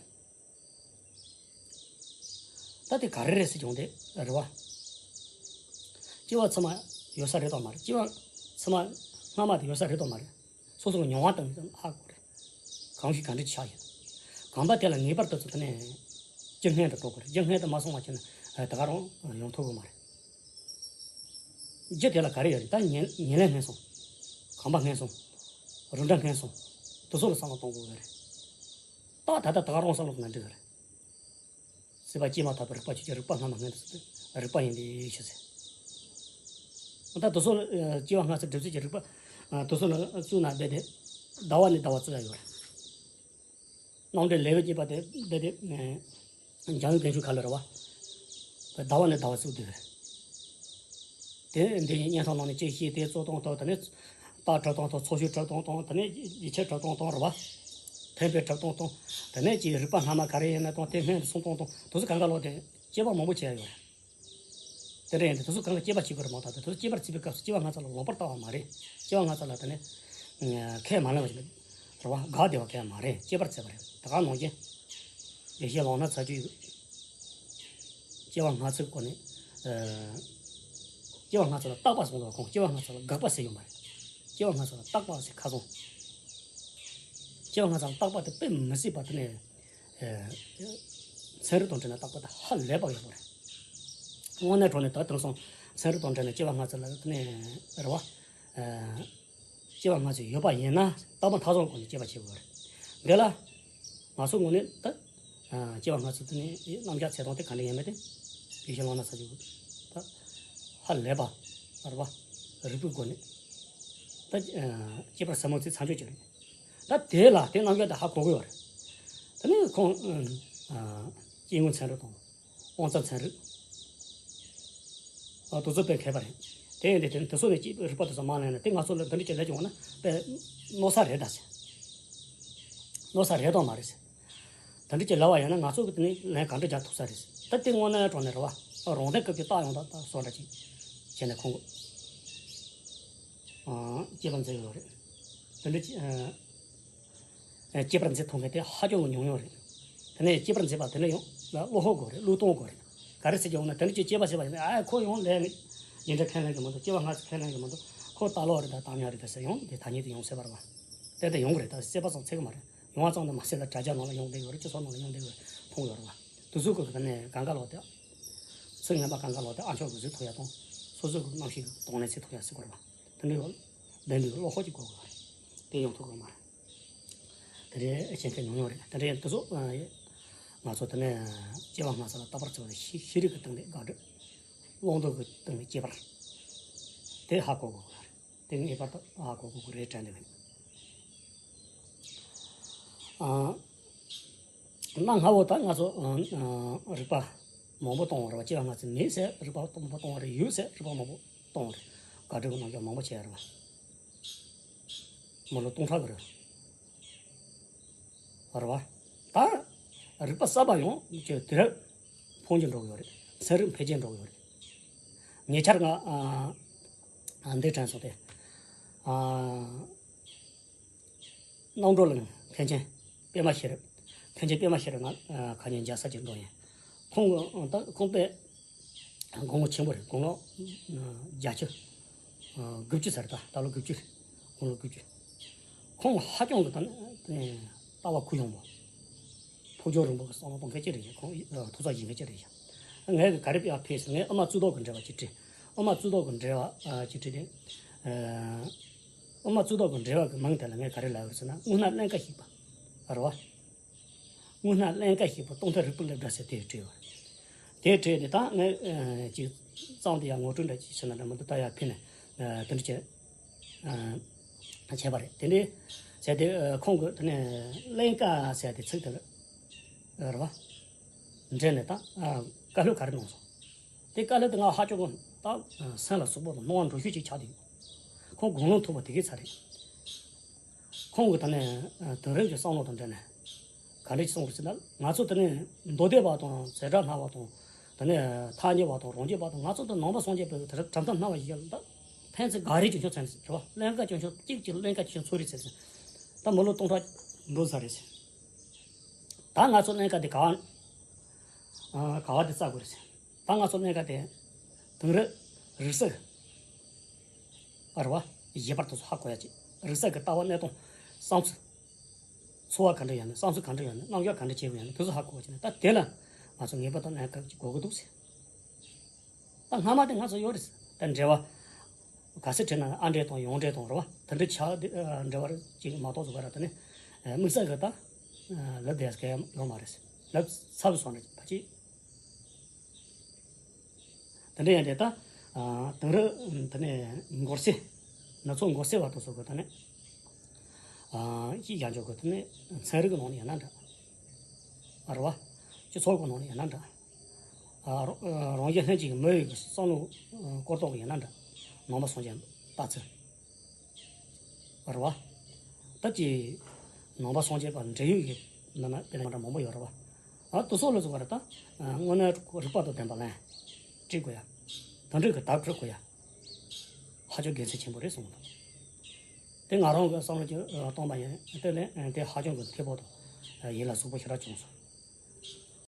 ད་དེ་ག་རེ་རེད་ཟེར་བྱུང་སྟེ་རེད་བ། སྐྱེ་བ་ཕྱི་མ་ཡོད་ས་རེད་དམ་མ་རེད། སྐྱེ་བ་ཕྱི་མ་སྔ་མ་དེ་ཡོད་ས་རེད་དམ་མ་རེད། སོ་སོ་གི་མྱོང་བ་དང་ནི་ཧ་གོ་རེད། གང་ཞིག་ག་འདྲ་ཆགས་ཡོད། གོམས་པ་དེ་ལ་ངེས་པར་དུ་ཚུར་དེ་ནས་རྒྱུ་སྔོན་དུ་འགྲོ་དགོས་རེད། རྒྱུ་སྔོན་དུ་མ་སོང་བ་བྱས་ན་ད་ག་རང་ཡོང་ཐུབ་ཀྱི་མ་རེད། རྒྱུ་དེ་ལ་ག་རེ་ཡོད་རེད། ད་ཉེར་ཉེར་ལེན་སྔོན་སོང་། གོམས་པ་སྔོན་སོང་། རིགས་འདྲ་སྔོན་སོང་། དེ་ཚོ་ལ་བསམ་བློ་གཏོང་དགོས་ཀྱི་རེད། ད་ད་ལྟ་ད་ག་རང་བསམ་བློ་གཏོང་ན་འགྲིག་གི་རེད། སྲིད་པ་སྐྱེས་མ་ཐག་པའི་རིག་པ་ཆོས་ཅན། རིག་པ་སྔ་མ་སྔོན་དུ་སོང་སྟེ་རིག་པ་ཡིན་པའི་ཕྱིར་ཟེར། ད་དེ་ཚོ་ལ་སྐྱེ་བ་སྔ་ཕྱི་སྒྲུབ་བྱེད་ཀྱི་རིག་པ། དེ་ཚོ་ལ་བཙུགས་ན་རྦད་དེ་ཟླ་བ་ནས་ཟླ་བ་བརྩི་ཡ་ཡོད་རེད། རྣམ་འགྲེལ་ལེའུ་གཅིག་པ་དེ་རྦད་དེ་འཇམ་དབྱངས་དཀོན་མཆོག་མཁའ་ལ་རེད་བ། ཟླ་བ་ནས་ཟླ་བ་བརྩི་བསྡད་ཡོད་རེད། དེ་འདི་ཡི་བསྙེན་ཐང་ནང་ནས་ཅིག་བཤད། དེ་རྩོད་སྟངས་དང་། དེ་ནས་རྟགས་སྒྲུབ་སྟངས་དང་། ཚོགས་ཞུགས་སྒྲུབ་སྟངས་དང་། དེ་ནས་ཡིད་ཆེས་སྒྲུབ་སྟངས་དང་རེད་བ། འཕེན་པའི་སྒྲུབ་སྟངས་དང་། དེ་ནས་ཀྱི་རིག་པ་སྔ་མ་ག་རེ་ཡིན་ན་དང་། དེ་སྔོན་དུ་སོང་སྟངས་དང་། དེ་ཚོ་གང་ག་ལོག་དེ་དཔྱད་པ་མང་པོ་བྱས་ཡོད་རེད། དེ་འདྲ་ཡིན་དུས་དེ་ཚོ་གང་ག་དཔྱད་པ་བྱེད་དགོས་རེད་མ་གཏོགས། དེ་ཚོ་དཔྱད་པ་བྱེད་པའི་སྐབས་སུ་སྐྱེ་བ་སྔ་ཕྱི་ལ་ལོག་པར་ལྟ་བ་མ་རེད། སྐྱེ་བ་སྔ་ཕྱི་ལ་དེ་ནས་ཁས་མ་ལེན་པ་ཞིག་རེད་བ། དགག་བདེ་བ་གང་ཡང་མ་རེད། དཔྱད་པར་བྱས་པ་རེད། ད་ག་ནང་བཞིན་ཡེ་ཤེས་ལམ་སྣ་ཚར་གཅིག་སྐྱེ་བ་སྔ་ཕྱི་སྐོར་ནས། ཨ། སྐྱེ་བ་སྔ་ཕྱི་ལ་རྟག་པ་གསུངས་འདུག་ཁོང་སྐྱེ་བ་སྔ་ཕྱི་ལ་དགག་པ་ཟེར་ཡོད་མ་རེད། སྐྱེ་བ་སྔ་ཕྱི་ལ་རྟག་པ་ཟེར་ཁ་བྱང་། སྐྱེ་བ་སྔ་ཕྱི་ལ་རྟག་པ་དེ་དཔེ་མི་སྲིད་པ་དེ་ནས། ཨ། ཚན་རིག་དང་འབྲེལ་ནས་རྟག་པ་དེ་ཧ་ལས་པ་ཡག་པོ་རེད། དངོས་གནས་དྲང་གནས་ད་དེང་སང་ཚན་རིག་དང་འབྲེལ་ནས་སྐྱེ་བ་སྔ་ཕྱི་ལ་དེ་ནས་རེད་བ། ཨ། སྐྱེ་བ་སྔ་ཕྱི་ཡོད་པ་ཡིན་ན་རྟག་པ་མཐའ་བཟུང་སྒོ་ནས་དཔྱད་པ་བྱེད་དགོས་རེད། འདི་ལ་ང་ཚོ་ངོས་ནས་ད། ཨ། སྐྱེ་བ་སྔ་ཕྱི་དེ་ནི་རྣམ་གཞག་ཚད་སྟངས་དེ་ག་འདྲ་ཡིན་མིན་དེ་ཡིད་ཆེས་བླངས་ན་ཚར་གཅིག་ད་ཧ་ལས་པ་རེད་བ། རིགས་པའི་སྒོ་ནས་ད། ཨ། སྐྱེས་པ་ཟབ་མོ་ཚོའི་མཚམས་སྦྱོར་གྱི་རེད། ད་དེ་ལ་དེ་རྣམ་གཞག་དེ་ཧ་གོ་དགོས་པ་རེད། དེ་ནི་ཁོང་། ཨ། སྐྱེ་དངོས་ཚན་རིག་དང་། དབང་རྩ་ཚན་རིག་ཨ། དེ་ཚོ་དཔེ་མཁས་པ་རེད། དེ་ཡིན་དུས་དེ་དེ་ཚོ་ནས་ཅིག་རིག་པ་དེ་ཚོ་མ་ལེན་ན་དེ་ང་ཚོ་ལ་འདི་འདྲ་ཅིག་ལས་ཀྱི་འོང་ན་དཔེ་གནོད་ས་རེད་ད་ཟེར། གནོད་ས་རེད་དང་མ་རེད་ཟེར། དེ་འདྲ་ཅིག་ལབ་པ་ཡིན་ན་ང་ཚོ་གི་དེ་ནས་ལན་ག་འདྲ་རྒྱག་ཐུབ་ས་རེད་ཟེར། ད་དེ་དངོས་གནས་དྲང་གནས་རེད་བ། རང་སྟེང་སྐབས་ཀྱི་རྟགས་ཡོང་ད་ད་བཟོ་འདྲ་ཅིག་བྱས་ནས་ཁོང་གི། ཨ། སྐྱེས་པ་མཛད་ཡོད་རེད། དེ་འདྲ་ཅིག་ཨ། སྐྱེས་པར་མཛད་ཐུབ་མཁན་དེ་ཧ་ཅང་གི་ཉུང་ཉུང་རེད། དེ་ནས་སྐྱེས་པར་མཛད་པ་དེ་ལ་ཡང་བློ་ཕོག་དགོས་རེད། བློས་གཏོང་དགོས་རེད། ག་རེ་ཟེར་གྱི་འོང་ན་དེ་འདྲ་ཅིག་སྐྱེས་པ་ཟེར་བ་ཡིན་ན་ཨ་ཁོ་ཡང་ལས་ཡིན་འདྲ་ཁས་ལེན་གྱི་མི་འདུག་སྐྱེས་པ་སྔ་ཕྱི་ཁས་ལེན་གྱི་མི་འདུག་ཁོ་རྟ་ལོག་རེད་ད་བཏང་ཉར་རེད་ད་ཟེར་ཡང་དེ་ཐ་སྙད་དེ་ཡོང་སྲིད་པ་རེད་བ། དེ་ལྟར་ཡོང་གི་རེད་ད་སྲིད་པ་ཙམ་ཚད་གི་མ་རེད། ཡོང་བ་ཙམ་དུ་མ་ཟད་ལ་དྲ་རྒྱ་ནང་ལ་ཡོང་བསྡད་ཡོད་རེད། སྤྱི་ཚོགས་ནང་ལ་ཡོང་བསྡད་ཡོད་རེད། མཐོང་ཡོད་རེད་བ། དེ་ཚོ་གི་ག་ནས་གང་ག་ལོག་སྟེ། ཚིག་ངན་པ་གང་ག་ལོག་སྟེ་ཨ་མཆོག་གི་གཟུགས་ཐུག་ཡ་དང་། སོ་སོ་གི་རྣམ་ཤེས་གི་གདོང་ལེན་བྱེད་ཐུབ་ཡ་ཟེར་དགོས་རེད་བ། དེ་འདྲའི་ལྡན་པའི་བློ་ཁོག་ཅིག་དགོས་དགོས་རེད། དེ་ཡོང་ཐུབ་དགོས་མ་རེད། དེ་འདྲའི་ཤེས་མཁན་ཉུང་ཉུང་རེད། དེ་འདྲའི་དེ་ཚོ་ང་ཚོ་དེ་ནས་སྐྱེ་བ་སྔ་ས་ལ་རྟག་པར་བརྩི་བ་ཤེས་ཤེས་རིག་གི་སྟེང་ནས་དགག་སྒྲུབ། དབང་འདུས་ཀྱི་སྟེང་ནས་སྐྱེས་པར། དེ་ཧ་གོ་དགོས་དགོས་རེད། དེ་ངེས་པར་དུ་ཧ་གོ་དགོས་དགོས་རེད་དྲན་འདུག་ཨ། གནའ་སྔ་བོ་ད་ང་ཚོ་ཨ་ཨ་རིག་པ་མང་པོ་གཏོང་བ་རེད་བ། སྐྱེ་བ་སྔ་ཕྱི་མེད་ཟེར་རིག་པ་མང་པོ་གཏོང་བ་རེད། ཡོད་ཟེར་རིག་པ་མང་པོ་གཏོང་བ་རེད། དགག་སྒྲུབ་ཀྱི་རྣམ་གཞག་མང་པོ་བྱས་རེད་བ། མི་ལོ་སྟོང་ཕྲག་གི་རེད། རེད་བ། ད་རིག་པ་གསར་པ་ཡོང་རྒྱུ་དེ་རབས་འཕོ་འགྱུར་འགྲོ་གི་ཡོད་རེད། ཚན་རིག་འཕེལ་རྒྱས་འགྲོ་གི་ཡོད་རེད། ཉེ་ཆར་ང་ཨ་ཨ་འདི་དྲན་སོང་སྟེ། ཨ། རྣམ་གྲོལ་གླིང་མཁན་ཆེན་པད་མ་ཤེས་རབ། མཁན་ཆེན་པད་མ་ཤེས་རབ་ང་ཁ་ཉིན་མཇལ་ས་ཅིག་འགྲོ་ཡིན། ཁོང་གི་ད་ཁོང་པས་དགུང་ལོ་ཆེན་པོ་རེད། དགུང་ལོ་བརྒྱད་ཅུ་དགུ་བཅུ་ཟེར། ད་ད་ལོ་དགུ་བཅུ་རེད། དགུང་ལོ་དགུ་བཅུ། ཁོང་ཧ་ཅང་གི་ད་ལྟ་བ་གུ་ཡངས་པོ། ཐུགས་སྦྱོར་རིང་པོ་གི་བསམ་བློ་གཏོང་མཁན་ཅིག་རེད། ཁོང་ཐུགས་ཚོད་ཡིན་མཁན་ཅིག་རེད། ངས་ག་རེ་ཕེབས་ཟེར། ངས་དབུ་མ་རྩོད་ཟློག་གི་འགྲེལ་པ་ཅིག་བྲིས། དབུ་མ་རྩོད་ཟློག་གི་འགྲེལ་པ་ཅིག་བྲིས་ཏེ། དབུ་མ་རྩོད་ཟློག་གི་འགྲེལ་པ་གི་མིང་དེ་ལ་ངས་ག་རེ་ལབ་ཡོད་ཟེར་ན། དངོས་སྣང་ཀླན་ཀ་ཞིག་པ་རེད་བ། དངོས་སྣང་ཀླན་ཀ་ཞིག་པ་སྟོང་ཐུན་རིག་པའི་སློབ་གྲྭ་ཟེར་དེ་བྲིས་པ། དེ་བྲིས་ནས་ད་ངས་ཅིག་གཙང་དེ་ཡང་ངོ་སྤྲོད་འདྲ་ཅིག་བྱས་ན་འདྲ་མི་འདུག་ད་ཡར་ཕུལ་ནས་དེ་འདྲ་བྱས་བྱས་པ་རེད། དེ་འདྲའི་ཟེར་དེ་ཁོང་གི་དེ་ནས་ཀླན་ཀ་ཟེར་དེ་ཚིག་དེ་རེད་བ། འབྲེལ་ནས་ད་བཀའ་སློབ་ག་རེ་གནང་སོང་། དེ་བཀའ་སློབ་དེ་ང་ཧ་ཅང་གི་ད་སེམས་ལ་ཟུག་པོ་དང་སྣང་བ་འགྲོ་ཤོས་ཅིག་ཆགས་བསྡད་ཡོད། ཁོང་དགུང་ལོ་མཐོ་པོ་དེ་གའི་ཚ་རེད། ཁོང་གི་ད་ནས་དེང་རབས་ཀྱི་བསམ་བློ་དང་འབྲེལ་ནས་ག་འདྲ་ཞིག་གསུངས་པ་ཟེར་ན། ང་ཚོ་དེ་ནས་མདོ་སྡེ་པ་དང་ཛེ་ཏྲ་སྣ་བ་དང་། དེ་ནས་ཐལ་འགྱུར་བ་དང་རང་རྒྱུད་པ་དང་། ང་ཚོ་དེ་ནང་པ་སངས་རྒྱས་པའི་དེ་གྲུབ་མཐའ་སྣ་བ་ཞིག་ལ་ད་ཕན་ཚུན་ག་རེ་ཅུང་ཤོས་ཚན་ཟེར་བ། ཀླན་ཀ་ཅུང་ཤོས་གཅིག་གཅིག་ཀླན་ཀ་ཅུང་ཤོས་ཚོ་རེད་ཟེར་ཟེར། ད་མི་ལོ་སྟོང་ཕྲག་འགྲོ་ས་རེད་ཟེར། ད་ང་ཚོ་ཀླན་ཀ་དེ་ག་བ་ག་བ་དེ་བཙལ་དགོས་རེད་ཟེར། ད་ང་ཚོ་ཀླན་ཀ་དེ་དེང་རབས་རིག་གསར་རེད་བ། ཡིན་པར་དུ་ཧ་གོ་ཡ་ཅིག་རིག་གསར་གྱི་ལྟ་བ་གནས་སྟངས་བསམ་ཚུལ། འཚོ་བ་ག་འདྲ་ཡོད་ན། བསམ་ཚུལ་ག་འདྲ་ཡོད་ན། རྣམ་གཞག་ག་འདྲ་བྱེད་དགོས་ཡོད་ན། དེ་ཚོ་ཧ་གོ་བ་བྱས་ནས་ད་དེ་ལ་ང་ཚོ་ངེས་པར་དུ་ཀླན་ཀ་ཅིག་དགོས་ཀྱི་འདུག་ཟེར། ད་སྔ་མ་དེ་ང་ཚོ་ཡོད་རེད་ཟེར། ད་འགྲེལ་པ་ག་ཚོད་བྲིས་ན་ཨ་འགྲེལ་དང་ཡང་འགྲེལ་དང་རེད་བ། དེ་འདྲ་ཆགས་འགྲེལ་པ་ཅིག་མ་གཏོགས་བཟོ་ག་ར་དེ་ནི་དམིགས་བསལ་གྱི་ད་ལབ་བསྡད་ཡ་ཡོད་མ་རེད་ཟེར། ལབ་ཚར་བ་སོང་རེད་ཕ་ཅིག་དེ་འདྲ་ཡིན་དེ་ད། ཨ། དེང་རབས་དེ་ནས་མགོ་སེར། ནུབ་ཕྱོགས་མགོ་སེར་བ་དེ་ཚོ་གི་དེ་ནས། ཨ། ཅིག་ཡང་ཅོག་གི་དེ་ནས་ཚན་རིག་གི་ནང་ནས་ཡིན་ན་འདྲ། ཨ། རེད་བ། སྤྱི་ཚོགས་ཀྱི་ནང་ནས་ཡིན་ན་འདྲ། ཨ། རང་རང་གཞན་ལྷན་ཅིག་མི་ཡི་གི་བསམ་བློ་སྐོར་ཐོག་གི་ཡིན་ན་འདྲ། ནང་པ་སངས་རྒྱས་ལྟ་ཚུལ། རེད་བ། ད་ཅི། ནང་པ་སངས་རྒྱས་པ་འབྲེལ་ཡོད་ཀྱི་ནང་ན་དཔེ་མི་འདྲ་མང་པོ་ཡོད་རེད་བ། ཨ། དེ་སོགས་ལ་སོགས་པ་རེད་ད། དངོས་གནས་རིགས་པ་དང་ལྡན་པ་ལན་འབྲི་དགོས་ཡ། དེ་འདྲ་གི་དག་སྒྲུབ་དགོས་ཡ། ཧ་ཅང་དགེ་མཚན་ཆེན་པོ་རེད་གསུངས་འདུག་དེ་ང་རང་གི་བསམ་བློ་ཀྱི་གཏོང་པ་ཡིན། དེ་ལན་དེ་ཧ་ཅང་གི་འཐད་པོ་དང་ཡིད་ལ་ཟུག་པོ་ཞེ་དྲག་བྱུང་སོང་